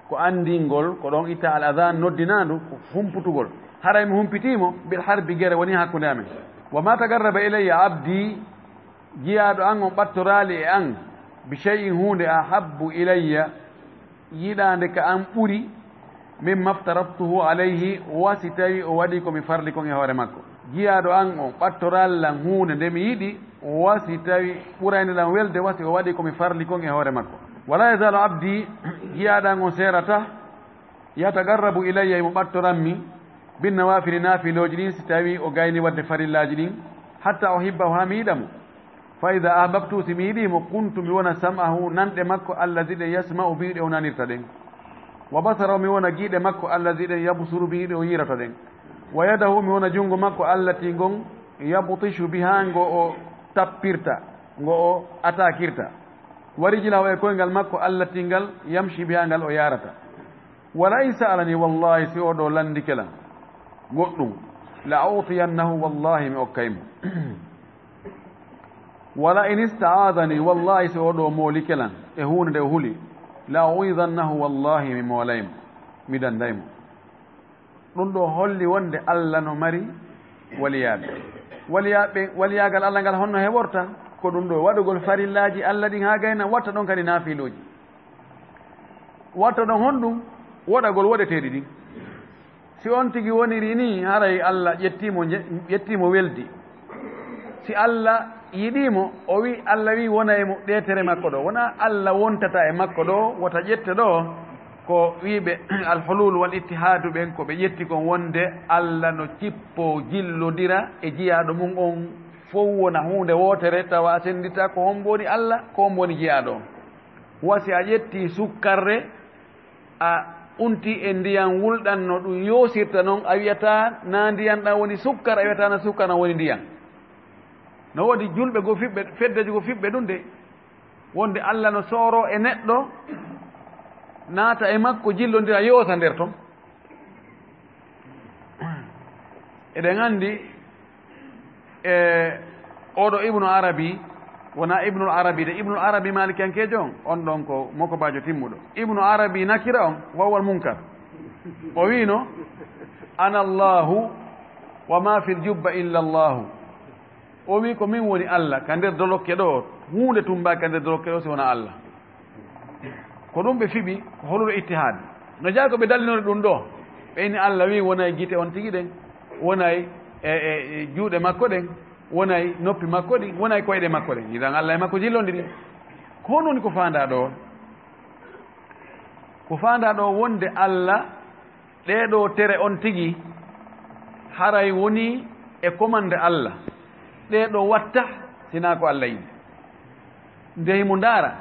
ko anndingol, ko ɗon itta al adaan noddinaandu, ko humputugol. Haray mi humpitii mo, bil harbi gere woni hakkunde amen. Wa maa taqarraba ilayya abdi, jiyaaɗo an on ɓattoraali e an, bi shay'in huunde, ahabbu ilayya, yiɗaande ka an ɓuri, mimma aftaradtuhu alayhi, wa si tawi o waɗi ko mi farli kon e hoore makko. Jiyaaɗo an on ɓattoraali lan huunde nde mi yiɗi, wa si tawi ɓurayno lan welde, wa si o waɗi ko mi farli kon e hoore makko. Wala yazaalu abdi, jiyaaɗo an on seerata, yataqarrabu ilayya, himo ɓattorammi, bin nawaafili, naafilooji ɗin, si tawi o gayni waɗde farillaaji ɗin, hatta uhibbahu, haa mi yiɗa mo. Fa idaa ahbabtu, si mi yiɗii mo, kuntu, mi wona sam'ahu, nanɗe makko, allazi ɗen, yasma'u bihi, ɗe o nanirta ɗen. Wa basarahu, mi wona giiɗe makko, allazi ɗen, yabsuru bihi, ɗe o yiirata ɗen. Wa yadahu, mi wona junngo makko, allati ngon, yabtishu biha, ngo o tappirta, ngo o atakirta. Wa rijlahu, e koyngal makko, allati ngal, yamshi biha, ngal o yaarata. Wala in sa'alani, wallahi, si oo ɗoo lanndike lan goɗɗum, la u'tiyannahu, wallahi, mi okkay mo. Wala in ista'aadani, wallahi, si oo ɗoo moolike lan e huunde nde o huli, la u'iizannahu, wallahi, mi moolay mo, mi dannday mo. Ɗum ɗoo holli wonde Alla no mari waliyaaɓe. Waliyaaɓe, waliyaagal Alla ngal honno heɓorta? Ko ɗum ɗoo waɗugol farillaaji Alla ɗin haa gayna, watta ɗon kadi naafilooji. Wattoɗon honɗun? Woɗagol woɗeteeɗi ɗin. Si on tigi woniri nii, haray Alla ƴettii mo nje-, ƴettii mo weldi. Si Alla yiɗii mo, o wi'i, Alla wi'i wona e mo ɗee tere makko ɗoo. Wonaa Alla wontata e makko ɗoo, wota ƴette ɗoo. Ko wi'iɓe al-hulul wal ittihaadu ɓen, ko ɓe ƴetti kon wonde Alla no cippoo jillondira e jiyaaɗo mun on fow wona huunde wootere, tawa a sennditaa ko hombo woni Alla, ko hombo woni jiyaaɗo on. Wa si a ƴettii sukkarre, a unti e ndiyan wulɗan no ɗun yoosirta non, a wi'ataa na ndiyan ɗan woni sukkar, a wi'ataa na sukkar ɗan woni ndiyan. No woodi julɓe goo fiɓɓe, feddeeji goo fiɓɓe ɗun de, wonde Alla no sooroo e neɗɗo, naata e makko, jillondira, yoosa nder ton. Eɗen anndi, e, oo ɗoo Ibnu Arabi, wonaa Ibnul Arabi de, Ibnul Arabi maalikankeejo on, on ɗon ko mokobaajo timmuɗo. Ibnu Arabi nakira on, wa huwal munkar. O wi'ino, "Ana Allahu, wa ma fil jubba illa Allahu." O wi'i, "Ko min woni Alla, ka nder dolokke ɗoo, huunde tumbaaki ka nder dolokke ɗoo si wonaa Alla." Ko ɗun ɓe fiɓi, ko hululu ittihaad. No jeyaa ko ɓe dallinori ɗun ɗoo? Ɓe inni Alla wi'i wonay gite on tigi ɗen, wonay e, e, e juuɗe makko ɗen, wonay noppi makko ɗin, wonay koyɗe makko ɗen. Idan Alla e makko jillondiri. Ko honɗun woni ko faandaa ɗoo? Ko faandaa ɗoo wonde Alla, ɗee ɗoo tere on tigi, haray wonii e komande Alla. Ɗee ɗoo watta, sinaa ko Alla yiɗi. Nde himo ndaara,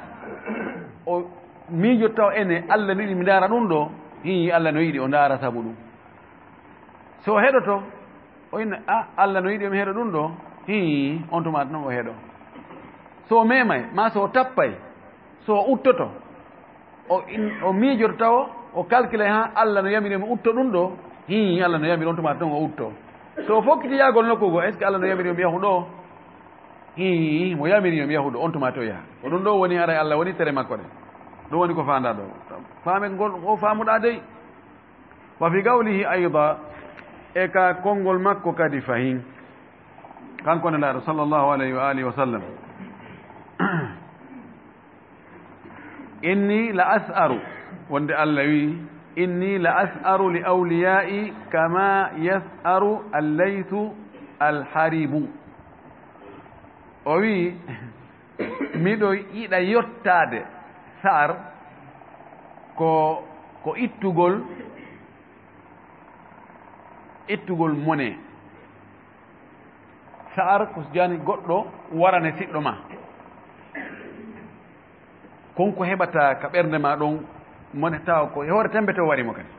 o miijoto taw ene Alla no yiɗi mi ndaara ɗun ɗoo, hii, Alla no yiɗi o ndaara sabu ɗun. So o heɗoto, o inna, "A, Alla no yiɗi mi heɗo ɗun ɗoo." Hii, on tuma non o heɗo. So o memay, maa so o tappay, so o uttoto, o in-, o miijoto tawo, o calculay haa Alla no yamiri mi utto ɗun ɗoo. Hii, Alla no yamiri, on tuma non o utto. So o fokkiti yaagol nokku goo, est-ce que Alla no yamiri mi yahu ɗoo? Hii, mo yamiri mi yahu ɗoo, on tuma to yaha. Ko ɗun ɗoo woni haray Alla woni tere makko ɗen. Ɗun woni ko faandaa ɗoo. Faamen ngol, o faamuɗaa dey. Wa fi qawlihi ayda, e ka konngol makko kadi fahin, kanko Nelaaɗo sallallahu alayhi wa alihi wa sallam, "Inni la as'aru," wonde Alla wi'i, "Inni la as'aru li awliya'i kama yas'aru al-laythu al-haribu." O wi'i, "Miɗo yiɗa yottaade sa'ar ko, ko ittugol, ittugol mone." Sa'ar ko jani goɗɗo warane siɗɗo ma. Kon ko heɓata ka ɓernde ma ɗon, mone tawa ko e hoore tembe to wari mo kadi.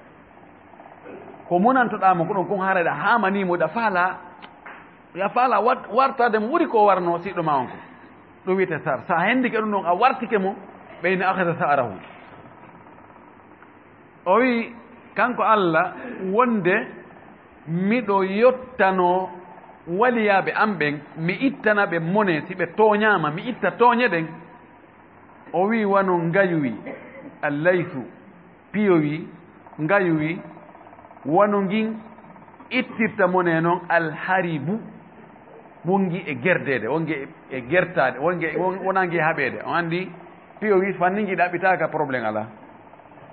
Ko monantoɗaa mo ko ɗon, kon haray ɗa haamanii mo, ɗa faalaa, ya faalaa wat-, wartaade mo ɓuri ko warno siɗɗo ma on ko. Ɗum wiyetee sa'ar. So a hendike ɗum ɗon, a wartike mo, ɓe ina akhadha sa'arahu. O wi'i, kanko Alla, wonde miɗo yottanoo waliyaaɓe am ɓen, mi ittana ɓe mone, si ɓe tooñaama, mi itta tooñe ɗen. O wi'i, wano ngayuwi, allaysu, piyowi, ngayuwi, wano ngin ittirta mone non, alharibu, wongi e gerdeede, wongi e, e gertaade, wongi, won-, wonangi e haɓeede. On anndi, piyowi fanni ngi ɗaɓɓitaaka, problème alaa.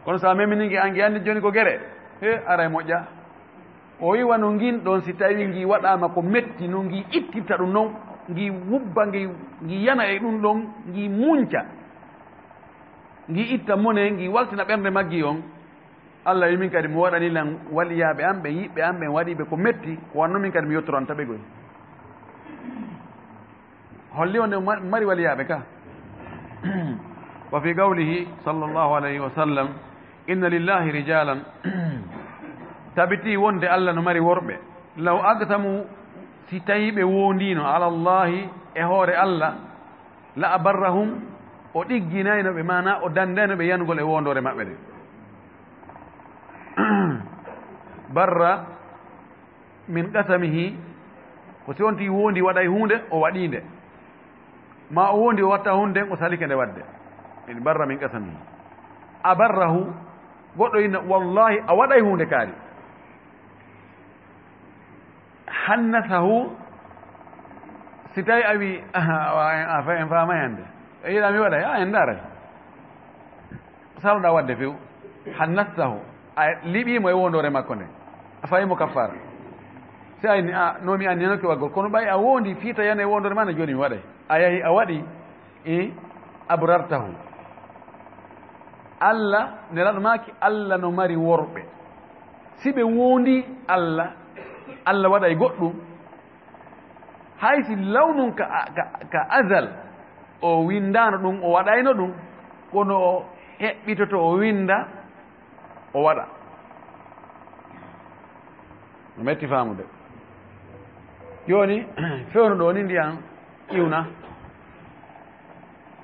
Kono so a memini ngi, an ngi anndi jooni ko gere, he, aray moƴƴa. O wi'i wano ngin ɗon, si tawii ngi waɗaama ko metti, no ngi ittirta ɗum non, ngi wubba, ngi, ngi yana e ɗum ɗon, ngi munca, ngi itta mone, ngi waltina ɓernde maggi on. Alla wi'i, min kadi mi waɗani lan waliyaaɓe am, ɓe yiɓɓe am, ɓen waɗiiɓe ko metti, ko wanno min kadi mi yottoranta ɓe goy. Holli wonde ma-, mari waliyaaɓe ka. Wa fi qawlihi sallallahu alayhi wa sallam, inna lillahi rijalan, tabitii wonde Alla no mari worɓe, law aqsamu, si tawii ɓe woondiino, ala Allahi, e hoore Alla, la abarrahum, o ɗigginayno ɓe, maanaa o dandayno ɓe yanugol e woondoore maɓɓe nden. Barra min qasamihi, ko si on tigi woondi waɗay huunde, o waɗii nde. Maa o woondi o watta huunde nden, o salike nde waɗde. Min barra min qasamihi. Abarrahu, goɗɗo inna, wallahi, a waɗay huunde kaari. Hannasahu, si tawi a wi, aha, a, a, a, en faamay hannde. E yiɗa mi waɗay, a, en ndaaray. Saloɗaa waɗde few, hannastahu, a liɓii mo e wondoore makko nden, a fawii mo kaffaara. Si a inni, "A, no mi anniyanoke waɗgol, kono ɓay a wondi fii tawi e wondoore maa nden, jooni mi waɗay." A yahi a waɗi, i abrartahu. Alla, Nelaaɗo maaki, Alla no mari worɓe. Si ɓe wondi Alla, Alla waɗay goɗɗum, hay si lawnun ka, ka, ka azal, o winndaano ɗum, o waɗayno ɗum, kono o heɓɓitoto, o winnda, o waɗa. No metti faamude. Jooni, fewndo ɗoo ni ndiyan iwna.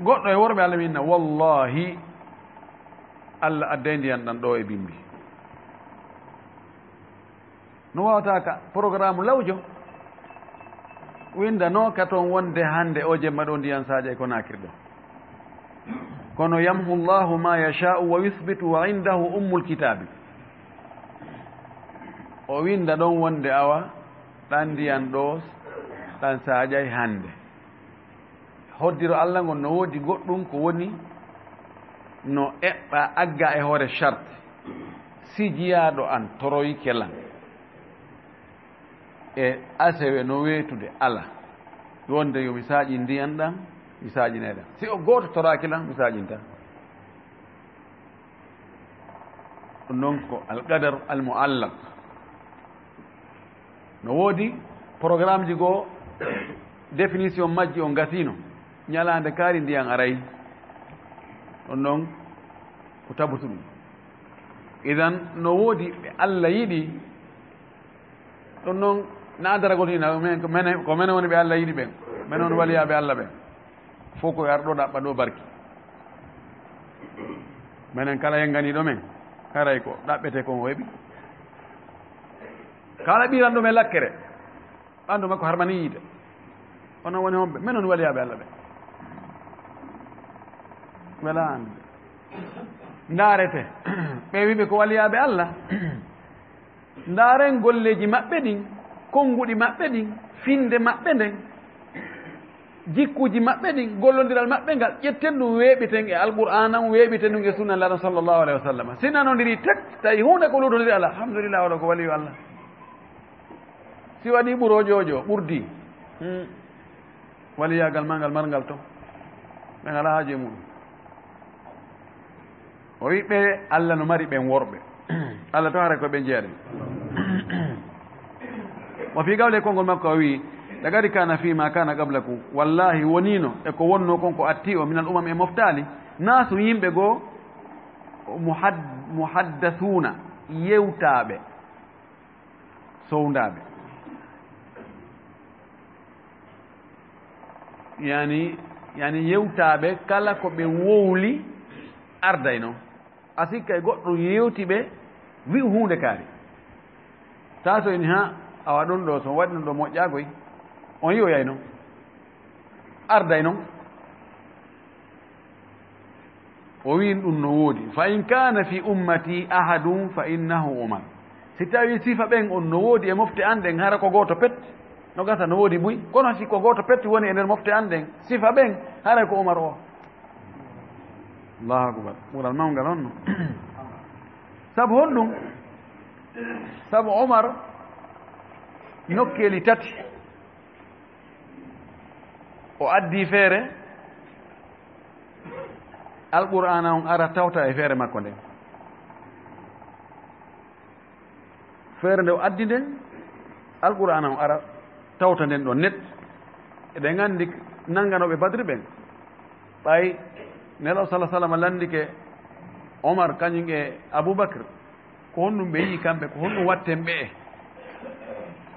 Goɗɗo e worɓe Alla winna, "Wallaahi, Alla adday ndiyan ɗan ɗoo e bimbi." No waawata ka, porogaraamu lawjo winndanoo ka ton wonde hannde oo jemma ɗoo ndiyan saajay ko naakirɗo. Kono, "Yamhu Allahu ma yashaa'u wa yuthbitu wa indahu ummul kitaabi." O winnda ɗon wonde awa ɗan ndiyan ɗoo ɗan saajay hannde. Hoddiro Alla ngon no woodi goɗɗum ko woni no eɓɓa agga e hoore sharti. Si jiyaaɗo an toroyike lan e asewe no weetude ala, wonde yo mi saaƴin ndiyan ɗan, mi saaƴinay ɗan. Si o gooto toraaki lan, mi saaƴinta. Ɗum non ko alqadar almuallaq. No woodi programmeji goo, définition majji on gasiino. Ñalaande kaari ndiyan aray. Ɗum non ko tabutuɗum. Idan no woodi ɓe Alla yiɗi. Ɗum non na daragol hina, men, ko menen, ko menen woni ɓe Alla yiɗi ɓen. Menen woni waliyaaɓe Alla ɓen. Fof ko arɗo ɗaɓɓa ɗo barki. Menen kala yenganiiɗo men, haray ko ɗaɓɓete kon o heɓi. Kala ɓiranɗo men lakkere, ɓandu makko harmani yiite. Onon woni homɓe? Men woni waliyaaɓe Alla ɓe. Wela annde. Ndaarete. Ɓe wiɓe ko waliyaaɓe Alla. Ndaaren golleeji maɓɓe ɗin, konnguɗi maɓɓe ɗin, finnde maɓɓe nden, jikkuuji maɓɓe ɗin, gollondiral maɓɓe ngal, ƴetten ɗum weeɓiten e Alqur'aana on, weeɓiten ɗum e sunna Nulaaɗo sallallahu alayhi wa sallam. Si nanondiri tek, tawi huunde ko luutondiri alaa, alhamdulillah, oɗo ko waliyu Allah. Si waɗi ɓuroojo ojo, ɓurdi, hmm, waliyaagal maa ngal marngal to, ɓe ngalaa haaju e muɗum. O wi'i ɓe, Alla no mari ɓen worɓe. Alla to haray ko ɓe jeyaɗen. Wa fii qawli, konngol makko o wi'i, "Laqad kaana fii maa kaana qablakum." Wallaahi woniino e ko wonnoo kon ko atti o, minal umam e moftaali, naasu yimɓe goo, muhad-, muhaddasuuna yewtaaɓe. Sowndaaɓe. Yani, yani yewtaaɓe kala ko ɓe wowli ardayno. A sikka e goɗɗo yewti ɓe, wi'u huunde kaari. Taa so ini, "Haa, awa ɗun ɗoo, so waɗi ɗun ɗoo moƴƴaa koy." On yi'oyay non. Arday non. O wi'i ɗun no woodi. "Fa in kaana fi ummati ahadun fa innahu Umar." Si tawii sifa ɓen on no woodi e mofte an ɗen, hara ko gooto pet, no gasa no woodi buy. Kono si ko gooto pet woni e nder mofte an ɗen, sifa ɓen, hara ko Umar o. Allahu akbar. Ɓural mawngal on no. Sabu honɗun? Sabu Umar nokkeeli tati. O addi feere, Alqur'aana on ara tawta e feere makko nden. Feere nde o addi nden, Alqur'aana on ara tawta nden ɗon net. Eɗen anndi nannganooɓe Badri ɓen, ɓay Nelaaɗo sallallaahu alayhi wa sallam lanndike Omar kañum e Abubakr. Ko honɗum ɓe yi'i kamɓe? Ko honɗum watten ɓe'e?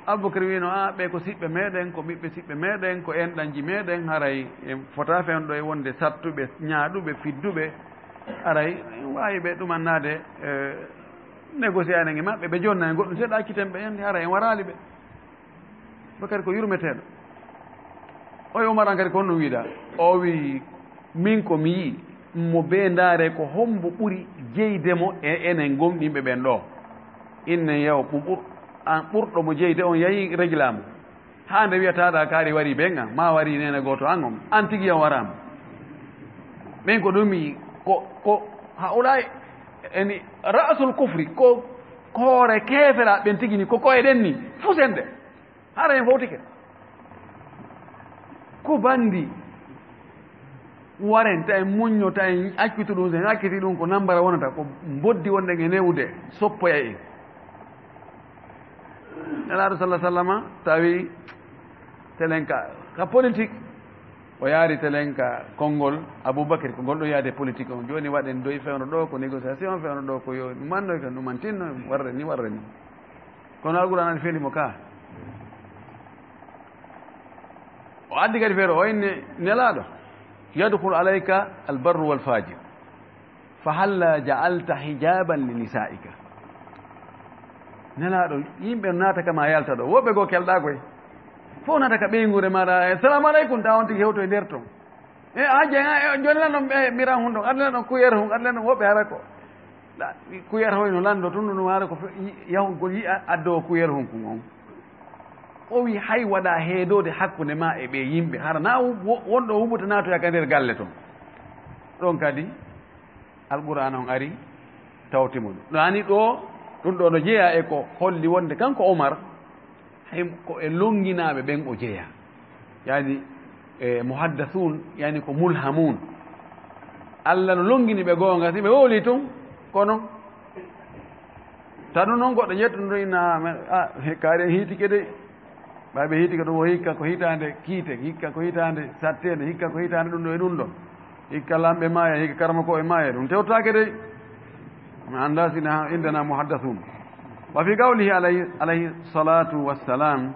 Abubakar wi'ino, "Aa, ɓe ko siɓɓe meɗen, ko ɓiɓɓe siɓɓe meɗen, ko enɗanji meɗen, haray en fota fewndo e wonde sattuɓe, ñaaɗuɓe, fidduɓe. Haray en waawi ɓe ɗumannaade, eh, négocier anen e maɓɓe, ɓe jonna en goɗɗum seeɗa, acciten ɓe, yande haray en waraali ɓe." Bakari ko yurmeteeɗo. Oy Umar an kadi ko honno wi'uɗaa? O wi'i, "Min ko mi yi'i, mo bee ndaare ko hombo ɓuri jeyde mo e enen gomɗinɓe ɓen ɗoo. Innen yaw, ɓur-, an ɓurɗo mo jeyde on yahi regilaa mo. Haa nde wi'ataa ɗaa kaari warii ben an, maa warii neene gooto an on, an tigi yaw waraama." Ɓen ko ɗum mi yi'i, ko, ko, Haulai eni ra'sul kufri, ko hoore keefera ɓen tigi ni, ko koye ɗen ni, fusende. Hara en fowtike. Ko bandi waren, ta en muñño, ta en accitu ɗum, sen acciti ɗum, ko nambara wonata, ko mboddi wonɗen e newude, soppoya en. Nelaaɗo sallallahu alaihi wasallam tawi telen ka, ka politique, o yaari telen ka konngol Abubakar, ko ngol ɗo yaade politique on. Jooni waɗen doy fewndo ɗo ko négociation, fewndo ɗo ko yo ɗumanno, ko ɗumantinno, warre ni, warre ni. Kono Alqur'aan feli mo ka. O addi kadi feere, o inni, "Nelaaɗo, yadkhulu alayka albarru wal fajir, fa halla ja'alta hijaban li nisa'ika?" Nelaaɗo, yimɓe naata kama yalta ɗo, woɓɓe goo kelɗaa koy. Fof naata ka ɓeynguure maaɗa, "Assalamu aleykum," tawa on tigi hewto e nder ton. E, hajja, e, jooni lan on, e, miran hun ɗon, aduna ɗon kuyer hun, aduna ɗon woɓɓe hara ko. La, kuyer hoy no lanndo tun, ɗum hara ko fe-, yi-, yahugol yi'a addo kuyer hun kun on. O wi hay waɗa heedoode hakkunde ma e ɓee yimɓe, hara na wo-, wonɗo huɓuta naatoya ka nder galle ton. Ɗon kadi, Alqur'aana on ari, tawti mo ɗum. Ɗum ani ɗoo, ɗum ɗoo no jeyaa e ko holli wonde kanko Omar, hay ko e lonnginaaɓe ɓen o jeyaa. Yani, e muhaddasuun, yani ko mulhamuun. Alla no lonngini ɓe goonga, si ɓe wowlii tun, kono tanu non goɗɗo ƴettu ɗum, ina, men, a, he, kaari en hiitike de. Ɓay ɓe hiitike ɗum, o hikka ko hitaande kiite, hikka ko hitaande satteende, hikka ko hitaande ɗum ɗo e ɗum ɗo. Hikka lamɓe maaya, hikka karmakooɓe maaya, ɗum tewtaake de. Mi anndaa si na indana muhaddasuun. Wa fi qawlihi alayhi, alayhi salatu wassalam,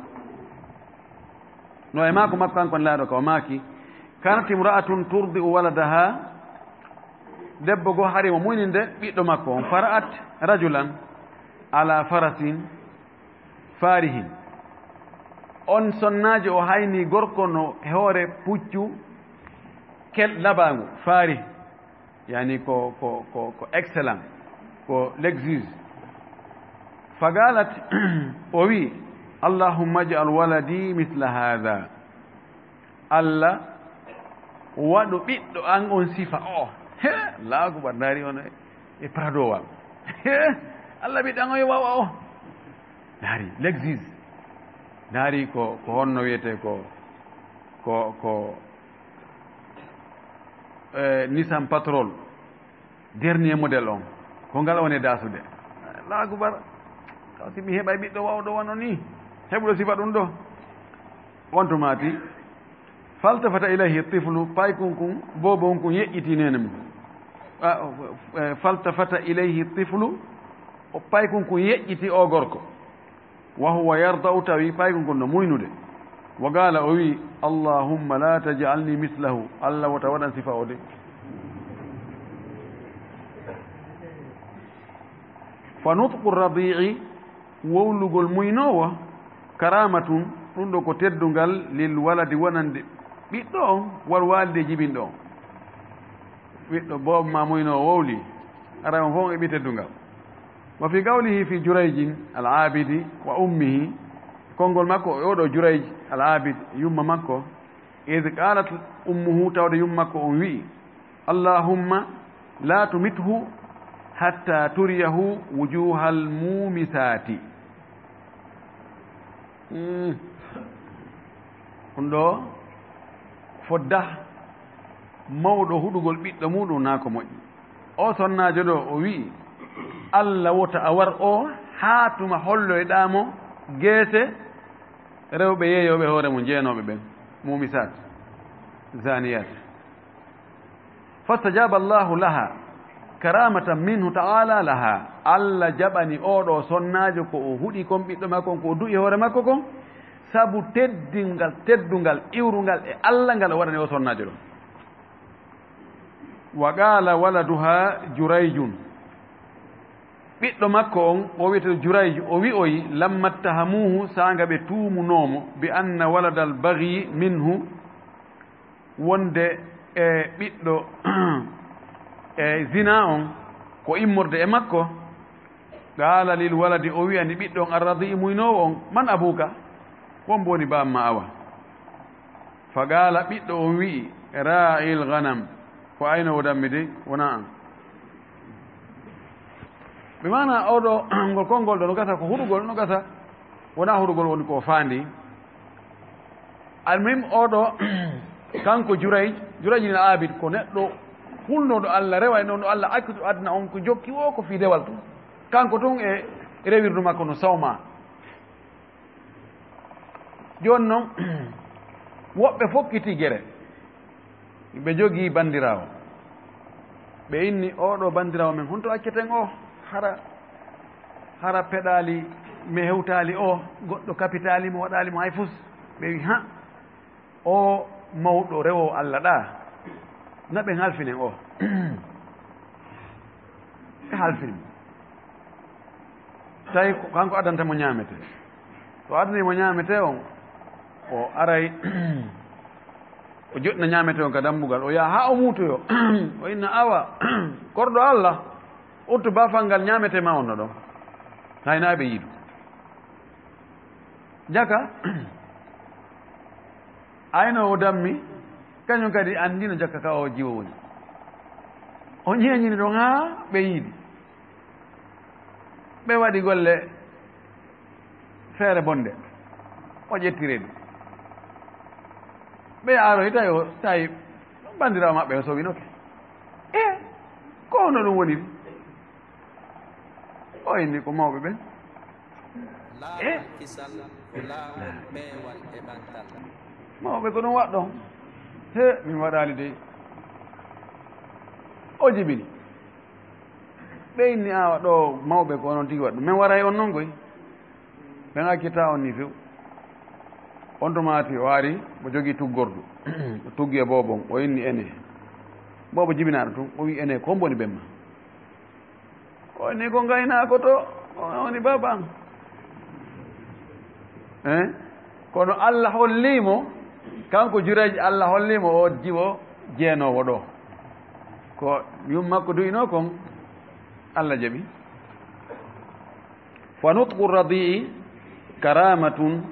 no e maako makko kanko Nelaaɗo ka o maaki, "Kanat imra'atun turdi'u waladaha," debbo goo hari mo muyninde ɓiɗɗo makko on, "fara'at rajulan ala farasin farihin." On sonnaajo o hayni gorko no e hoore puccu kel-, labaangu, farih. Yani ko, ko, ko, ko excellent, ko Lexus. Fagalat, o wi, "Allahumma ij'al waladi mithla hadha." Alla, waɗu ɓiɗɗo an on sifa o. He, Allahu akbar, ndaari on e Prado wa. He, Alla ɓiɗɗo an on yo wawa o. Ndaari, Lexus. Ndaari ko, ko honno wiyete ko, ko, ko, eh, Nissan Patrol. Dernier modèle on, ko ngal woni daasude. Allahu akbar. Taw si mi heɓay ɓiɗɗo wawɗo wano ni, heɓuɗo sifa ɗum ɗo. On tuma ti, "Faltafata ilayhi tiflu," paykun kun, boobon kun yeƴƴiti neene mum. A, o, e, "Faltafata ilayhi tiflu," o paykun kun yeƴƴiti o gorko. Wa huwa yarda'u, tawi paykun kun no muynude. Wa qaala, o wi'i, "Allahumma la taj'alni mislahu," Alla wota waɗan sifa o de. Fa nutqu radi'i, wowlugol muynoowo, karamatun, ɗum ɗo ko teddungal, lil waladi wonande ɓiɗɗo on, wal walide jibinɗo on. Ɓiɗɗo boobo ma muynoowo wowli, aray on fof on heɓi teddungal. Wa fi qawlihi fi Jurayjin al-Aabidi wa ummihi, konngol makko e oɗo Jurayj al-Aabid, yumma makko, id qaalat ummuhu, tawde yumma makko on wi'i, "Allahumma la tumithu hatta turiyahu wujuhal muumisaati." Mm. Ɗum ɗo fodda mawɗo huɗugol ɓiɗɗo muɗum naa ko moƴƴi. O sonnaajo ɗo, o wi'i, "Alla wota a war o haa tuma holloyɗaa mo geese rewɓe yeeyooɓe hoore mum jeenooɓe ɓen, muumisaat, zaaniyaat." Fastajaba Allahu laha, karamatan minhu ta'ala laha. Alla jaɓani oo ɗoo sonnaajo ko o huɗi kon ɓiɗɗo makko on, ko o du'i hoore makko kon, sabu teddingal, teddungal, iwrungal e Alla ngal o waɗani oo sonnaajo ɗon. Wa qaala waladuha Jurayjun. Ɓiɗɗo makko on, o wi'etee Jurayj, o wi'oyi, lamma ttahamuuhu, saanga ɓe tuumunoo mo, bi anna waladal bagyi minhu, wonde e ɓiɗɗo e zina on ko immorde e makko, qaala lil waladi, o wi'ani ɓiɗɗo on arradi'i muynoowo on, "Man abuka?" Won mbo woni baaba ma awa? Fa qaala, ɓiɗɗo on wi'i, "Raa'il ghanam," ko aynoowo dammi dey, wonaa an. Bi maanaa, oo ɗoo, ngol konngol ɗoo no gasa ko hurugol, no gasa wonaa hurugol woni ko o faandii. Almuhim, oo ɗoo, kanko Jurayj, Jurayj ibn Aabid, ko neɗɗo hulnooɗo Alla, rewaynooɗo Alla, accuɗo aduna on ko jokki woo ko fii dewal tun. Kanko tun e rewirdu makko no sawmaa. Jooni non, woɓɓe fokkitii gere. Ɓe jogii banndiraawo. Ɓe inni, "Oo ɗoo banndiraawo men, honto acceten oo? Hara, hara peɗaali, mi hewtaali oo, goɗɗo kapitaali mo, waɗaali mo hay fus." Ɓe wi, "Ha, oo mawɗo rewoowo Alla ɗaa, na ɓen halfinen oo." Ɓe halfini mo. Tawi ko kanko addanta mo ñaametee. So addanii mo ñaametee on, o aray, o joɗɗina ñaametee on ka dambugal, o yaha haa o muutoyoo. O inna, "Awa, korɗo Alla, uttu baafal ngal ñaametee maa on no ɗon." Hay naa ɓe yiɗu. Jaka, aynoowo dammi, kañum kadi anndino jaka ka o jiwo woni. O ñeeñini ɗon haa ɓe yiidi. Ɓe waɗi golle feere bonde. O ƴetti reedu. Ɓe aroyi tawi o, tawi banndiraawo maɓɓe o sowinoke. E, ko hono ɗum woniri? O inni ko mawɓe ɓen. E? Laawol kisal ko laawol peewal e ɓantal. Mawɓe ko ɗum waɗɗon. He, min waɗaali dey. O jibini. Ɓe inni, "Awa ɗoo mawɓe ko onon tigi waɗi ɗum. Men waray on non koy. Men accitaa on nii few." On tuma tigi o ari, mo jogii tuggordu. O tuggi e boobo on, o inni, "Ene." Boobo jibinaaɗo tun, o wi'i, "Ene, ko hombo woni ben maa?" O ni ko ngaynaako to, o woni baaba an. Eh? Kono Alla hollii mo, kanko Jurayj, Alla hollii mo o jiwo jeenoowo ɗoo. Ko yumma makko du'inoo kon, Alla jaɓi. Fa nutqu radi'i karamatun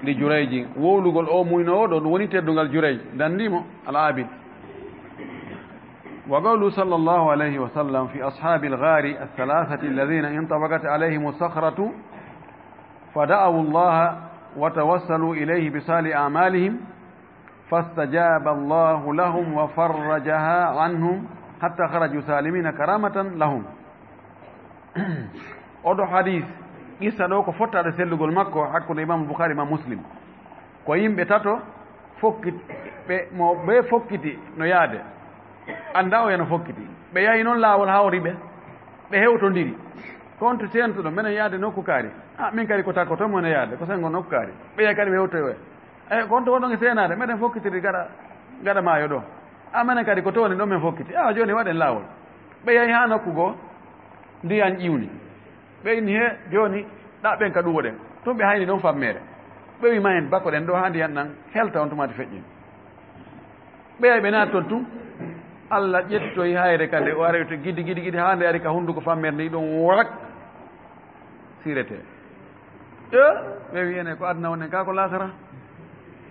li Jurayjin. Wowlugol oo muynoowo ɗoo, ɗum woni teddungal Jurayj. Dandii mo, al-Abid. وقوله صلى الله عليه وسلم في أصحاب الغار الثلاثة الذين انطبقت عليهم الصخرة فدعوا الله وتوسلوا إليه بصالح أعمالهم فاستجاب الله لهم وفرجها عنهم حتى خرجوا سالمين كرامة لهم. Oɗo hadis, qissa ɗoo ko fottaaɗo sellugol makko hakkunde Imam Bukhari e Imam Muslim. Ko yimɓe tato fokkiti, ɓe, mo bee fokkiti no yaade. Anndaa o yano fokkiti. Ɓe yahi non laawol hawri ɓe. Ɓe hewtondiri. "Ko on to seentuɗo, menen yaade nokku kaari?" "A, min kadi ko takkoto mo no yaade, ko sengo nokku kaari." Ɓe yahi kadi ɓe hewtoyi. "E, ko on to wonɗon e seenaade? Menen fokkitiri gaɗa, gaɗa maayo ɗoo." "A, menen kadi ko to woni ɗon men fokkiti." "A, jooni waɗen laawol." Ɓe yahi haa nokku goo, ndiyan ƴiwni. Ɓe inni, "He, jooni, ɗaɓɓen ka ɗuwoɗen." Tun ɓe hayni ɗon fammeere. Ɓe wi, "Ma en bakoɗen ɗoo haa ndiyan ɗan helta on tuma tigi feƴƴin." Ɓe yahi ɓe naati ton tun. Alla ƴettoyi hayre ka nde, o ari to gidi, gidi, gidi, haa nde ari ka hunduko fammeere nden ɗon warak. Sirete. E, ɓe wi, "Ene, ko aduna wonen, kaa ko laakara?"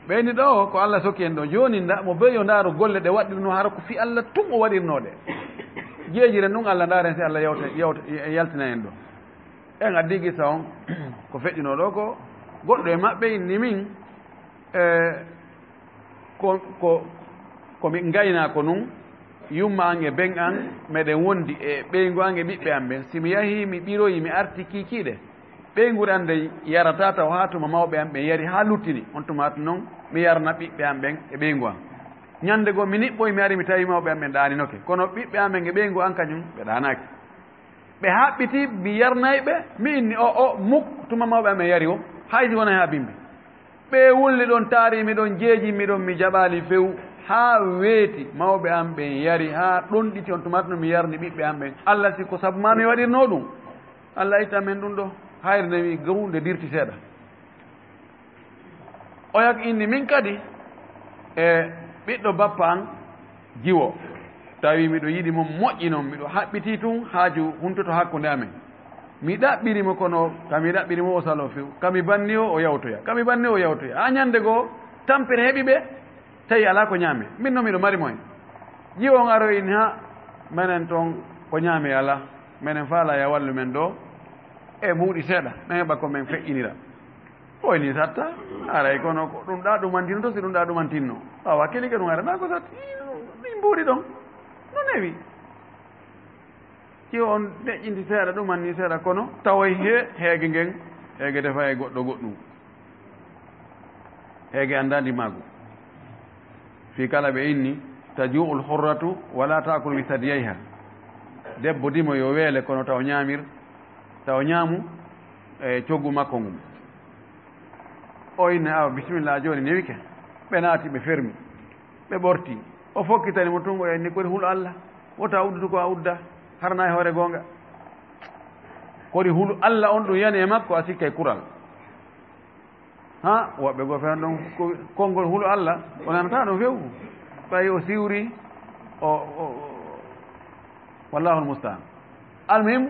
Ɓe inni, "Ɗoo, ko Alla sokki en ɗoo. Jooni, nda, mo bee yo ndaaru golle ɗe waɗirnoo, hara ko fii Alla tun o waɗirnoo ɗe. Jeejire ndun Alla, ndaaren si Alla yawta, yawta, yaltina en ɗoo." En addi qissa on, ko feƴƴunoo ɗoo ko, goɗɗo e maɓɓe inni min, e, ko, ko, ko mi ngaynaako nun, yumma an e ben an, meɗen wondi e ɓeyngu an e ɓiɓɓe an ɓen. Si mi yahii, mi ɓiroyi, mi arti kiikiiɗe, ɓeyngu an nden yarataa taw haa tuma mawɓe an ɓen yari haa luttini, on tuma non mi yarna ɓiɓɓe an ɓen e ɓeyngu an. Ñande goo mi niɓɓoyi, mi ari mi tawi mawɓe an ɓen ɗaaninoke, kono ɓiɓɓe an ɓen e ɓeyngu an kañum ɓe ɗaanaaki. Ɓe haɓɓiti, mi yarnay ɓe, mi inni, "O, o, muk, tuma mawɓe an ɓen yari o, hay si wonay haa bimbi." Ɓe wulli ɗon, taari mi ɗon, jeeji mi ɗon, mi jaɓaali few, haa weeti, mawɓe an ɓen yari, haa ɗonɗiti, on tuma non mi yarni ɓiɓɓe an ɓen. Alla, si ko sabu maa mi waɗirnoo ɗum, Alla itta men ɗum ɗoo. Hayre nde wi, gaw nde dirti seeɗa. O yak inni min kadi e ɓiɗɗo bappa an jiwo. Tawi miɗo yiɗi mo moƴƴi non, miɗo haɓɓitii tun haaju huntoto hakkunde amen. Mi ɗaɓɓiri mo, kono ka mi ɗaɓɓiri mo, o saloo few. Ka mi banni o, o yawtoya. Ka mi banni o, o yawtoya. Haa ñande goo, tampere heɓi ɓe, tawi alaa ko ñaame. Min non miɗo mari moyen. Jiwo on aroyi ni, haa menen ton ko ñaame alaa. Menen faalaa yo a wallu men ɗoo e buuɗi seeɗa, men heɓa ko men feƴƴinira. Ko ni satta, aray kono ko ɗun ɗaa ɗumantinto, si ɗun ɗaa ɗumantinno. Awa, kilike ɗun aranaa ko satti, ɗin buuɗi ɗon. No newi. Si on deƴƴinti seeɗa, ɗumanni seeɗa, kono tawoy he heege ngen, heege defa e goɗɗo goɗɗun. Heege anndaa ndimaagu. Fii kala ɓe inni, "Tajuu'ul hurratu wa laa taakulu bi sadiyayha." Debbo dimo yo weele, kono taw ñaamir, taw ñaamu e coggu makko ngun. O inni, "Awa, bisimilla, jooni newike." Ɓe naati, ɓe fermi, ɓe ɓorti. O fokkitani mo tun, o inni, "Kori hulu Alla, wota uddutu ko a udda, harana e hoore goonga." Kori hulu Alla on ɗun yani e makko, a sikkay kural. Ha, woɓɓe goo fewndo ɗon ko konngol hulu Alla, o nanataa ɗon few. Ɓay o siwri, o, o, o, wallahul musta'an. Almuhim,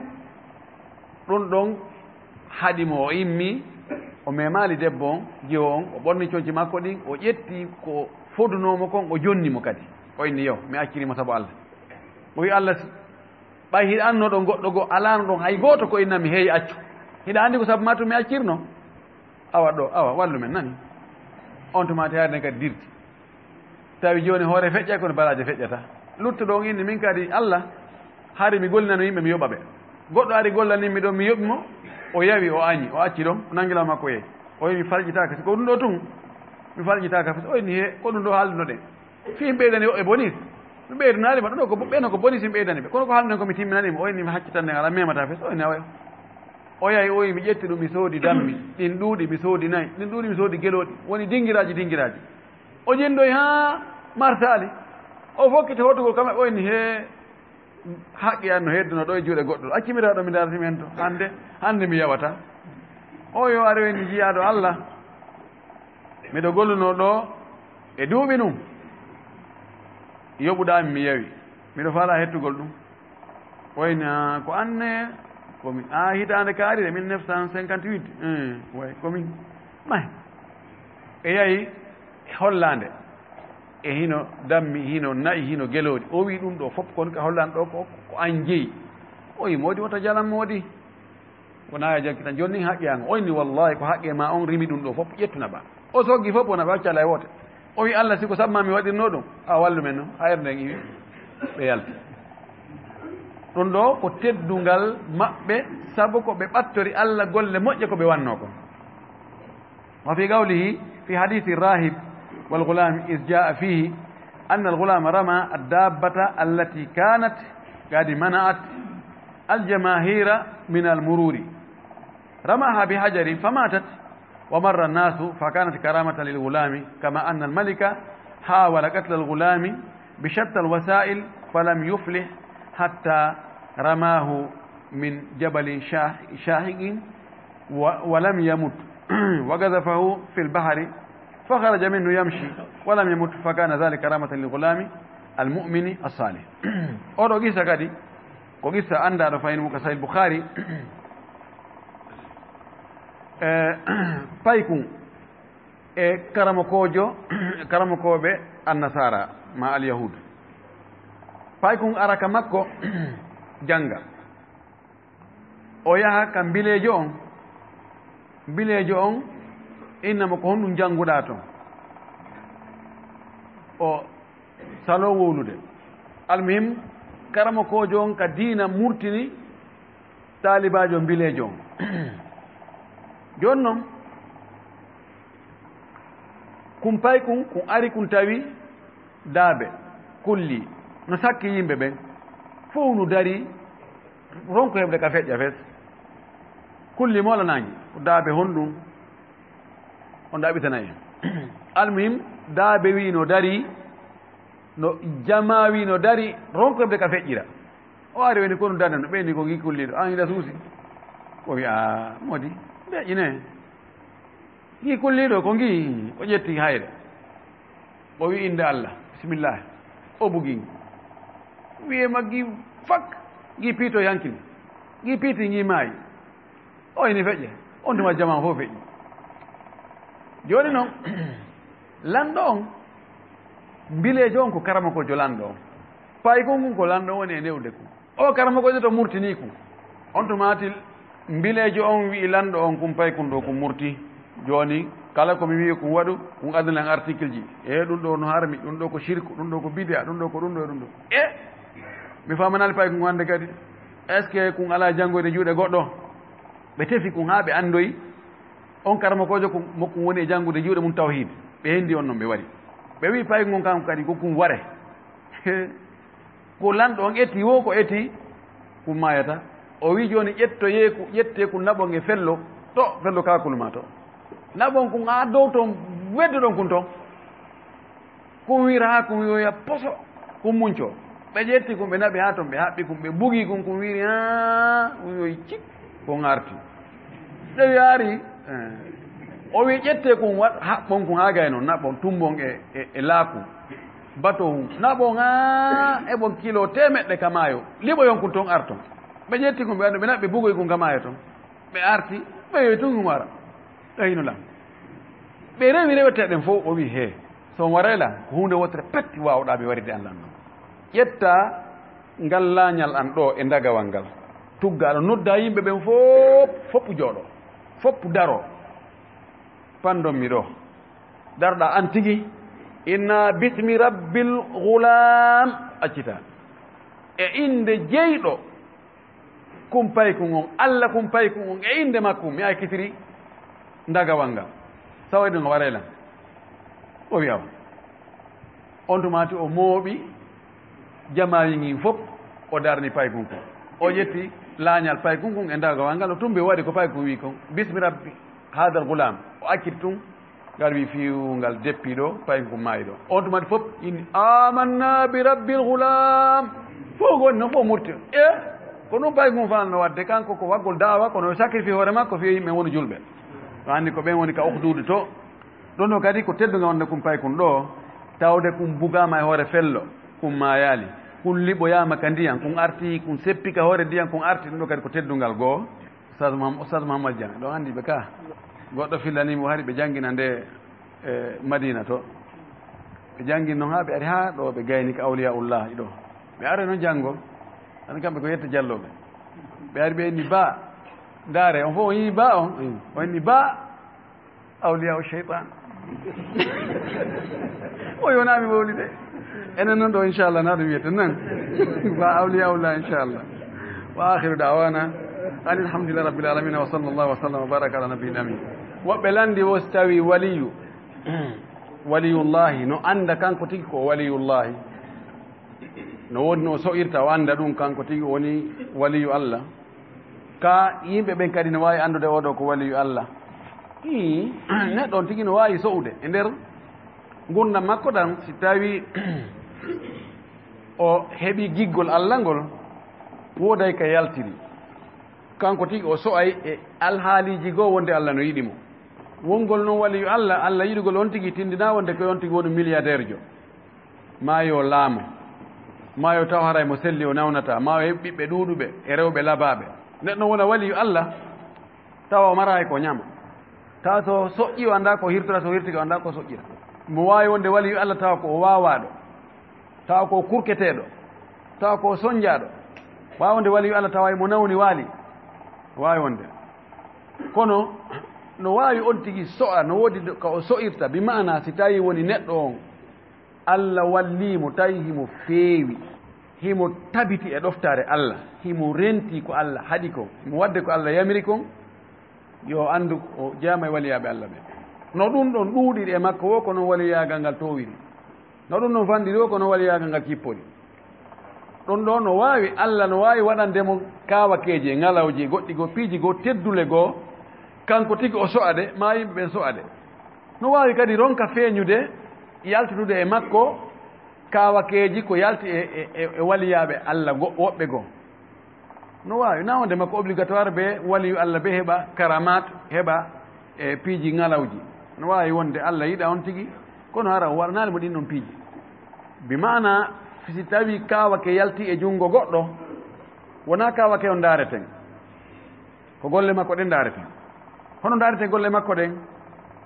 ɗun ɗon haɗi mo, o immi, o memaali debbo on, jiwo on, o ɓorni conci makko ɗin, o ƴetti ko fodunoo mo kon, o jonni mo kadi. O inni, "Yo, mi acciri mo sabu Alla." O wi'i, "Alla si, ɓay hiɗa annoo ɗon goɗɗo goo, alaano ɗon hay gooto ko innami, heey, accu. Hiɗa anndi ko sabu maa tun mi accirno?" Awa ɗoo, awa, wallu men nani. On tuma teyaaɗe nden kadi dirti. Tawi jooni hoore feƴƴay kono baraaje feƴƴata. Luttuɗo on inni, "Min kadi Alla, hari mi gollinano yimɓe mi yoɓa ɓe. Goɗɗo ari gollanin mi ɗon, mi yoɓi mo, o yawi, o añi, o acci ɗon, o nangi law makko yehi. O wi'i mi falƴitaaka, si ko ɗun ɗoo tun, mi falƴitaaka fes." O inni, "He, ko ɗun ɗoo haaldunoɗen. Fii mi ɓeydani woɓɓe bonis. Mi ɓeydanaali ma, ɗun ɗoo ko bo-, ɓen ko bonis mi ɓeydani ɓe. Kono ko haalduɗen ko mi timminanii mo." O inni, "Mi haccitan nden alaa, mi memata fes." O inni, "Awa." O yahi, o wi'i, "Mi ƴetti ɗun, mi soodi dammi. Ɗin ɗuuɗi, mi soodi nayi. Ɗin ɗuuɗi, mi soodi gelooɗi. Woni dingiraaji, dingiraaji." O jindoyi haa marsaali. O fokkiti hootugol ka maɓɓe, o inni, "Hee, haqqi an no hedduno ɗoo e juuɗe goɗɗo. Accimira ɗoo mi darti men to. Hannde, hannde mi yawataa." O yo ari, o inni, "Jiyaaɗo Alla, miɗo gollunoo ɗoo e duuɓi nun. Yoɓuɗaa mi, mi yawi. Miɗo faalaa hettugol ɗun." Wayna ko anne, ko min, a, hitaande kaari de, mille neuf cent cinquante-huit. Eh, way, ko min. May. E yahi hollaande. E hino dammi, hino na'i, hino gelooɗi. O wi'i ɗun ɗoo fof kon ka hollaande ɗoo ko, ko an jeyi. O wi'i, "Moodi, wota jalan moodi." Wona e jaggi tan, "Jooni nin haqqi an." O inni, "Wallahi, ko haqqi e ma on rimi ɗun ɗoo fof, ƴettu naɓaa." O soggi fof, wona ɓe accala e woote. O wi'i, "Allah, si ko sabu ma mi waɗirno ɗun, a wallu men non." Hayre nden iwi, ɓe yalti. Ɗun ɗoo ko teddungal maɓɓe, sabu ko ɓe ɓattori Allah golle moƴƴe ko ɓe wannoo kon. وفي قوله في حديث الراهب والغلام إذ جاء فيه أن الغلام رمى الدابة التي كانت قد منعت الجماهير من المرور، رماها بحجر فماتت، ومر الناس فكانت كرامة للغلام، كما أن الملك حاول قتل الغلام بشتى الوسائل فلم يفلح حتى رماه من جبل شاح-، شاهق و-، ولم يمت، وقذفه في البحر فخرج منه يمشي ولم يمت، فكان ذلك رحمة للغلام المؤمن الصالح. Oɗo qissa kadi, ko qissa anndaɗo fayin mo ka Sahih Bukhari. Eh, paykun e karamokoojo, karamokooɓe Annasaara, ma Alyahud. Paykun ara ka makko, janga. O yaha ka mbileejo on. Mbileejo on, inna mo, "Ko honɗun jannguɗaa ton?" O saloo wowlude. Almuhim, karamokoojo on ka diina murtini taalibaajo mbileejo on. Jooni non, kun paykun, kun ari kun tawi daabe, kulli, no sakki yimɓe ɓen. Fow no darii, ronko heɓde ka feƴƴa fes. Kulli moolanaange, ko daabe honɗun? On ɗaɓɓitana en. Almuhim, daabe wi no darii, no jamaa wi no darii, ronko heɓde ka feƴƴira. O ari woni konu dande no ɓeyni ko ngi kulliiɗo. An hiɗa suusi. O wi, "A, modi, nde ƴine." Ngi kulliiɗo ko ngi, o ƴetti hayre. O wi, "Innde Allah, bismillah." O bugi ngi. Wi'e maggi fak, ngi piito yankini. Ngi piiti, ngi maayi. O ini feƴƴe. On tuma jamaa fof feƴƴi. Jooni non, lanɗo on, mbileejo on ko karamokoojo lanɗo on. Paykun kun ko lanɗo on woni e newde kun. O karamoko to murtini kun. On tuma ti mbileejo on wi'i lanɗo on kun paykun ɗoo kun murti. Jooni, kala ko mi wi'i kun waɗu, kun adana lan article ji. E ɗun ɗoo no harmi, ɗun ɗoo ko shirku, ɗun ɗoo ko bid'a, ɗun ɗoo ko ɗun ɗoo e ɗun ɗoo. E mi faamanaali paykun kun hannde kadi. Est-ce que kun alaa janngoyde juuɗe goɗɗo? Ɓe tefi kun haa ɓe anndoyi on karamokoojo kun, mo kun woni e janngude juuɗe mun tawhiid. Ɓe hendi on non ɓe wari. Ɓe wi'i paykun kun kanko kadi ko kun ware. Ko lanɗo on eti woo ko eti, kun maayata. O wi'i jooni ƴettoyee ku, ƴettee kun naɓon e fello, to fello kaakol maa to. Naɓon kun haa dow ton, weddoɗon kun ton. Kun wiira haa kun wi'oya poso, kun muncoo. Ɓe ƴetti kun ɓe naɓi haa ton ɓe haɓɓi kun ɓe bugi kun, kun wiiri haa kun wi'oyi cik, kun arti. Ɓe wi'aari, eh. O wi'i ƴettee kun waɗ, haɓɓon kun haa gay non, naɓon, tumbon e, e, e laaku. Bato hun, naɓon haa eɓon kilo teemeɗɗe ka maayo, liɓoyon kun ton arton. Ɓe ƴetti kun ɓe anndi, ɓe naɓi ɓe bugoyi kun ka maayo ton. Ɓe arti, ɓe yowi tun kun wara. Ɓe hino lan. Ɓe rewi reweteeɗen fow, o wi'i, hee, so on waray lan, ko huunde wootere pet waawɗaa mi waride an lan non. Ƴetta ngal laañal an ɗoo e ndagawal ngal. Tugga aɗa nodda yimɓe ɓen fow, fow jooɗo, fow daro. Pandon mi ɗoo. Daroɗaa an tigi, inna bismi rabbil ghulam, accitaa. E innde jeyɗo kun paykun on, Alla kun paykun on, e innde makko mi ekkitiri ndagawal ngal. Saway ɗun o waray lan. O wi'a on. On tuma ti o mooɓi jamaaji ngin fow, o darni paykun kun. O ƴetti laañal paykun kun e ndagawal ngal, o tumbi o waɗi ko paykun wi'i kon. Bismi rabbi hadal ghulam. O acciti tun, ngal wi'i fiyu, ngal deppi ɗoo, paykun kun maayi ɗoo. On tuma ti fow inni, amanna bi rabbil ghulam. Fow goni non, fow murti. E ko ɗun paykun kun fanno waɗde, kanko ko waggol da'awa, kono o sacrifice hoore makko fiyu yimɓe wonu julɓe. O anndi ko ɓen woni ka ukhduudu to. Ɗun ɗoo kadi ko teddungal wonde kun paykun ɗoo, tawde kun bugaama e hoore fello, kun maayaali, kun liɓoyaama ka ndiyan, kun arti, kun seppi ka hoore ndiyan, kun arti, ɗun ɗoo kadi ko teddungal goo. Ustaz Muham-, Ustaz Muhammad Jan, ɗon anndi ɓe ka. Goɗɗo fillanii mo hari ɓe janngina nde, e, Madina to. Ɓe janngini non haa ɓe ari haa ɗoo ɓe gayni ka Awliyaullahi ɗoo. Ɓe aroyi non janngo, tan kamɓe ko yetta jallooɓe. Ɓe ari ɓe inni ba, ndaare, on fow on yii ba on? On inni ba, awliyaa shaytan. O yonaami wowli de. Enen non ɗoo, inchallah, na ɗum wiyete nan. Ba awliyaa Allah, inchallah. Wa akhiru da'wana anil hamdulillahi rabbil alamin, wa sallallahu wa sallam wa baraka ala nabiyil amin. Woɓɓe landi wo si tawi waliyu, waliyullahi, no annda kanko tigi ko waliyullahi. No woodi no o so'irta, o annda ɗum kanko tigi woni waliyu Allah. Ka yimɓe ɓen kadi no waawi anndude oo ɗoo ko waliyu Allah. Ii, neɗɗo on tigi no waawi so'ude e nder ngurndan makko ɗan, si tawii o heɓii giggol Allah ngol, wooday ka yaltiri. Kanko tigi o so'ay e alhaaliiji goo wonde Allah no yiɗi mo. Wongol non waliyu Allah, Allah yiɗugol on tigi tindinaa wonde ko on tigi woni milliardaire jo. Maa yo laamo. Maa yo taw haray mo selli o nawnataa. Maa yo heɓ ɓiɓɓe ɗuuɗuɓe e rewɓe labaaɓe. Neɗɗo wona waliyu Allah, tawa o maraa hay ko ñama. Tawa so soƴƴi o anndaa ko hirtora, so hirtike o anndaa ko soƴƴira. Mo waawi wonde waliyu Allah tawa ko o waawaaɗo. Tawa ko o kurketeeɗo. Tawa ko o sonjaaɗo. Waawi wonde waliyu Allah tawa mo nawni waali. Waawi wonde. Kono no waawi on tigi so'a, no woodi ka o so'irta, bi ma'ana si tawi woni neɗɗo on, Allah wallii mo, tawi himo feewi, himo tabiti e ɗoftaare Allah, himo rentii ko Allah haɗi kon, himo waɗde ko Allah yamiri kon, yo anndu o jeyaama e waliyaaɓe Allah ɓen. No ɗun ɗon ɗuuɗiri e makko woo, ko non waliyaagal ngal toowiri. No ɗun ɗon fanɗiri woo, ko non waliyaagal ngal kippori. Ɗun ɗoo no waawi, Allah no waawi waɗande mo kaawakeeji e ŋalawji e goɗɗi goo, piiji goo, teddule goo, kanko tigi o so'a ɗe, maa yimɓe ɓen so'a ɗe. No waawi kadi ronka feeñude, yaltude e makko kaawakeeji ko yalti e, e, e, e waliyaaɓe Allah go-, woɓɓe goo. No waawi, naa wonde makko obligatoire be waliyu Allah be heɓa karamat, heɓa e piiji ŋalawji. No waawi wonde Allah yiɗa on tigi, kono hara o waɗanaali mo ɗin ɗon piiji. Bi maana, si tawi kaawake yalti e junngo goɗɗo, wonaa kaawake on ndaareten. Ko golle makko ɗen ndaareten. Hono ndaareten golle makko ɗen?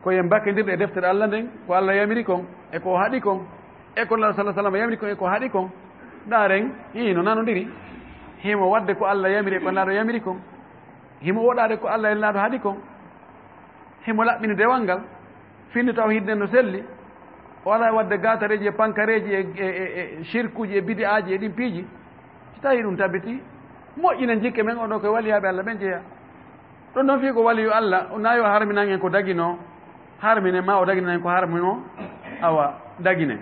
Ko en bakkendirɗe e deftere Allah nden, ko Allah yamiri kon, e ko o haɗi kon, e ko Nulaaɗo sallallaahu alayhi wa sallam yamiri kon, e ko haɗi kon. Ndaaren, hii no nanondiri. Himo waɗde ko Alla yamiri e ko Nelaaɗo yamiri kon. Himo woɗaade ko Alla e Nelaaɗo haɗi kon. Himo laɓɓini dewal ngal. Fii nde tawhiid nden no selli. O alaa e waɗde gaatareeji e pankareeji e, e, e, e shirkuuji e bidi'aaji e ɗin piiji. Si tawii ɗum tabitii, moƴƴinen jikke men, on ɗoo ko e waliyaaɓe Alla ɓen jeyaa. Ɗum ɗon fii ko waliyu Alla, naa yo harminan en ko daginoo, harminen maa o daginan en ko harminoo, awa, daginen.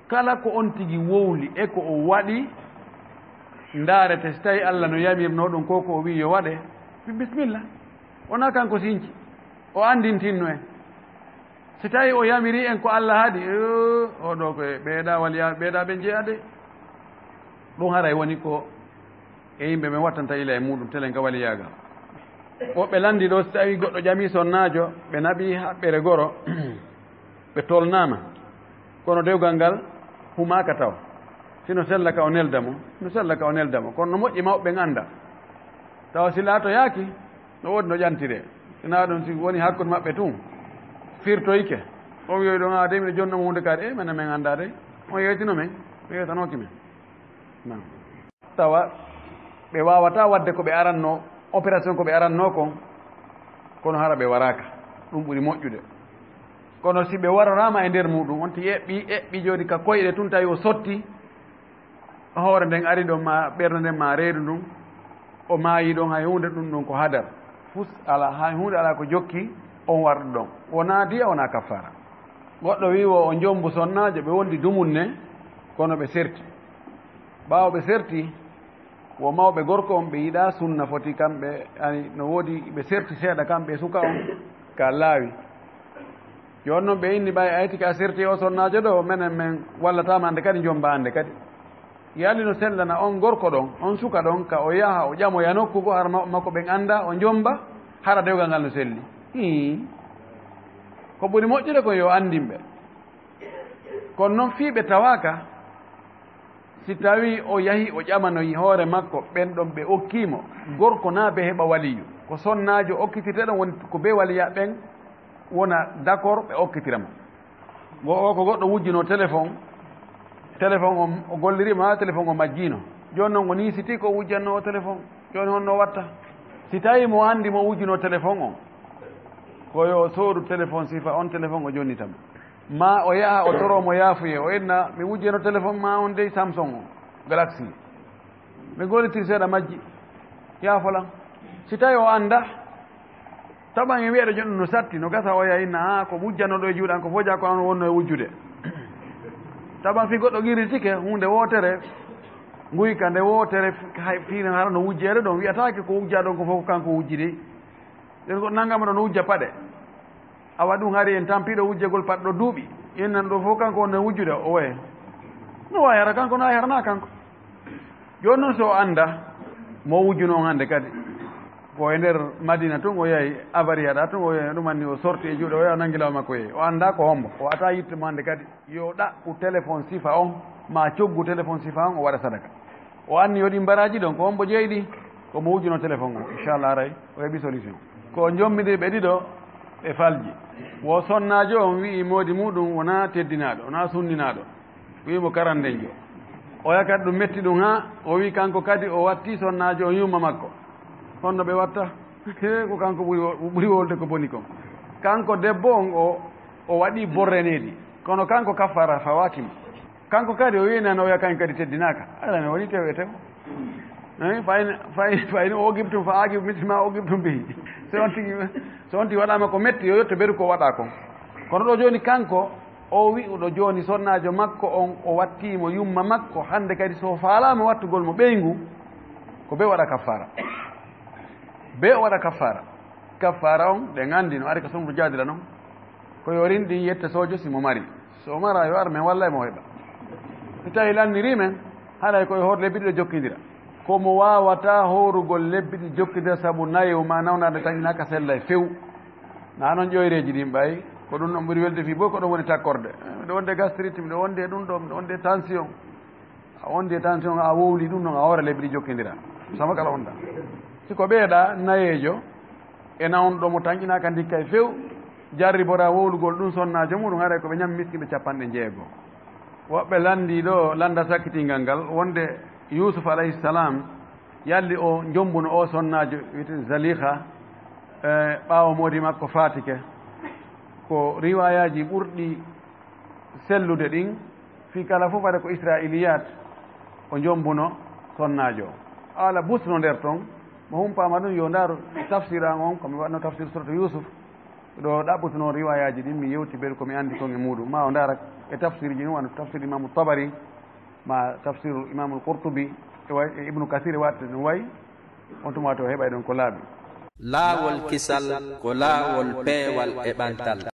Kala ko on tigi wowli e ko o waɗi, ndaarete, si tawii Alla no yamirnoo ɗum ko ko o wi'i yo waɗe, bi-, bisimilla. Wonaa kanko sinci, o anndintinno en. Si tawii o yamirii en ko Alla haɗi, eh, oo ɗoo ko e ɓeeɗaa waliyaa, ɓeeɗaa ɓen jeyaa de. Ɗum haray woni ko e yimɓe ɓen wattanta ila e muuɗum telen ka waliyaagal. Woɓɓe lanndii ɗoo, si tawii goɗɗo ƴamii sonnaajo, ɓe naɓii haɓɓere goro, ɓe tolnaama. Kono dewgal ngal humaaka taw. Si no sella ka o nelda mo, no sella ka o nelda mo. Kono no moƴƴi mawɓe ɓen annda. Tawa si laatoyaaki, no woodi no ƴantiree. Sinaa ɗum si woni hakkunde maɓɓe tun, firtoyke. O wi'oy ɗon, "Ah, de miɗo jonno mo huunde kaari." "Eh, menen men anndaa de." On yewtino men, o yewtanooki men. Naam. Tawa ɓe waawataa waɗde ko ɓe arannoo, opération ko ɓe arannoo kon, kono hara ɓe waraaka. Ɗum ɓuri moƴƴude. Kono si ɓe waroraama e nder muuɗum, on tigi eɓɓi, eɓɓi jooni ka koyɗe tun, tawi o sotti, hoore nden ari ɗon, maa ɓernde nden, maa reedu ndun, o maayi ɗon, hay huunde ɗum ɗon ko hadar. Fus alaa, hay huunde alaa ko jokki, on warɗo ɗon. Wonaa diya, wonaa kaffaara. Goɗɗo wi'i wo o jombu sonnaajo, ɓe wondi dumunne, kono ɓe serti. Ɓaawo ɓe serti, wo mawɓe gorko on, ɓe yiɗaa sunna, foti kamɓe, ani, no woodi ɓe serti seeɗa kamɓe e suka on ka laawi. Jooni non ɓe inni, ɓay a itti ka serti o sonnaajo ɗoo, menen men wallataama hande kadi, jomba hande kadi. Yalli no sellana on gorko ɗon, on suka ɗon, ka o yaha o ƴamoya nokku goo, hara mawɓe makko ɓen annda, o jomba, hara dewgal ngal no selli. Hii. Ko ɓuri moƴƴude kon yo anndin ɓe. Kono non fii ɓe tawaaka, si tawii o yahi o ƴamanoyi hoore makko, ɓen ɗon ɓe okkii mo, gorko naa bee heɓa waliyu. Ko sonnaajo okkitirte ɗon woni ko bee waliyaa ɓen wona d'accord ɓe okkitira mo. Go-, o ko goɗɗo wujjunoo telefon, telefon on o golliri ma, telefon on majjiino. Jooni non o niisitii ko wujjannoo o telefon. Jooni honno o watta? Si tawii mo anndi mo wujjunoo telefon on, ko yo o soodu telefon sifa on, telefon o jonnita mo. Maa o yaha o toroo mo yaafuyee, o inna, "Mi wujjeno telefon maa on dey, Samsung on, Galaxy. Mi gollitii seeɗa majji, yaafo lan." Si tawii o anndaa, taban e wi'eede jooni no satti, no gasa o yaha inna, "Haa, ko wujjano ɗo e juuɗe an, ko fooja ko an wonno e wujjude." Taban fii goɗɗo qirritike huunde wootere, nguyka nde wootere, hay fii hara no wujjeede ɗon, wi'ataake ko wujjaa ɗon ko fof ko kanko wujji dey. Nden goɗɗo nanngama ɗo no wujja paɗe. Awa ɗum hari en tampiiɗo wujjagol paɗɗo duuɓi. En nan ɗo fof kanko wonno e wujjude o waye. No wawi hara kanko, no wawi hara na kanko. Jooni non so o annda mo wujjuno on hannde kadi. Ko e nder Madina tun o yahi avariya ɗa tun o yahi ɗum anni o sorti e juuɗe o yahi o nangi law makko yehi. O annda ko hombo. O wata yitte mo hannde kadi. Yo ɗaɓɓu téléphone sifa on, ma coggu téléphone sifa on, o waɗa sadaka. O anni yo ɗin baraaji ɗon, ko hombo jeyi ɗi? Ko mo wujjuno téléphone on, inchallah aray, o heɓi solution. Ko o jommidir ɓe ɗiɗo, ɓe falji. Wo sonnaajo on wi'i moodi muɗum wonaa teddinaaɗo, wonaa sunninaaɗo. Wi'i mo karandenjo. Oya kadi ɗum metti ɗum haa, o wi'i kanko kadi o watti sonnaajo on yumma makko. Honno ɓe watta? He, ko kanko ɓuri wo-, ɓuri wolde ko boni kon. Kanko debbo on o, o waɗi borreneedi. Kono kanko kaffara fawaaki mo. Kanko kadi o wi'inano oya kañum kadi teddinaaka. Alaa, mi waɗi tew e tew. Eh, fa in, fa in, fa in uqibtum fa aqibu misli ma uqibtum bihi. So on tigi, so on tigi waɗaama ko metti, yo yetto beru ko waɗa kon. Kono ɗo jooni kanko, o wi'uɗo jooni sonnaajo makko on, o wattii mo yumma makko, hannde kadi so faalaama wattugol mo ɓeyngu, ko be waɗa kaffaara. Be o waɗa kaffaara. Kaffaara on, ɗen anndi no ari ka Sumtu Jaadila non. Ko yo rinɗin yetta soojo si mo mari. So o mara, yo ar men walla e mo heɓa. Si tawi lannirii men, haray ko yo hoor lebbi ɗiɗo jokkindira. Ko mo waawataa hoorugol lebbi ɗiɗi jokkindira sabu nayewu ma nawnaande tan ina ka sella e few. Na non ƴoyreeji ɗin ɓay, ko ɗum on ɓuri welde fii boy ko ɗon woni takkorde. Eh, miɗo wonde gastrite, miɗo wonde ɗum ɗo, miɗo wonde tension. A wondi e tension, a wowli ɗum ɗon, a hoora lebbi ɗi jokkindira. Sama kala wonda. Si ko ɓeeɗa nayeejo, e nawnuɗo mo tanƴinaa ka ndikka e few, jarribora wowlugol ɗum sonnaajo muɗum, haray ko ɓe ñami miskiɓe capanɗe jeego. Woɓɓe lanndii ɗo, lannda sakkitingal ngal, wonde Yuusuf alayhi salam, Yalli o jommbuno oo sonnaajo wi'eteeɗo Zaliha, e, ɓaawo moodi makko faatike. Ko riwaayaaji ɓurɗi sellude ɗin, fii kala fof fade ko Israiliyaat, o jommbuno sonnaajo. Haala busno nder ton, mo humpaama ɗum yo ndaaru tafsir an on, ko mi waɗno tafsir suratu Yuusuf, ɗo ɗaɓɓutuno riwaayaaji ɗin, mi yewti ɓen ko mi anndi kon e muuɗum. Ma o ndaara e tafsirji ɗin, wano tafsir Imaamu Tabari, ma tafsiru Imaamul Qurtubi, e way-, e Ibnu Kasiir e waɗde ɗum way, on tuma to heɓay ɗon ko laaɓi. Laawol kisal ko laawol peewal e ɓantal.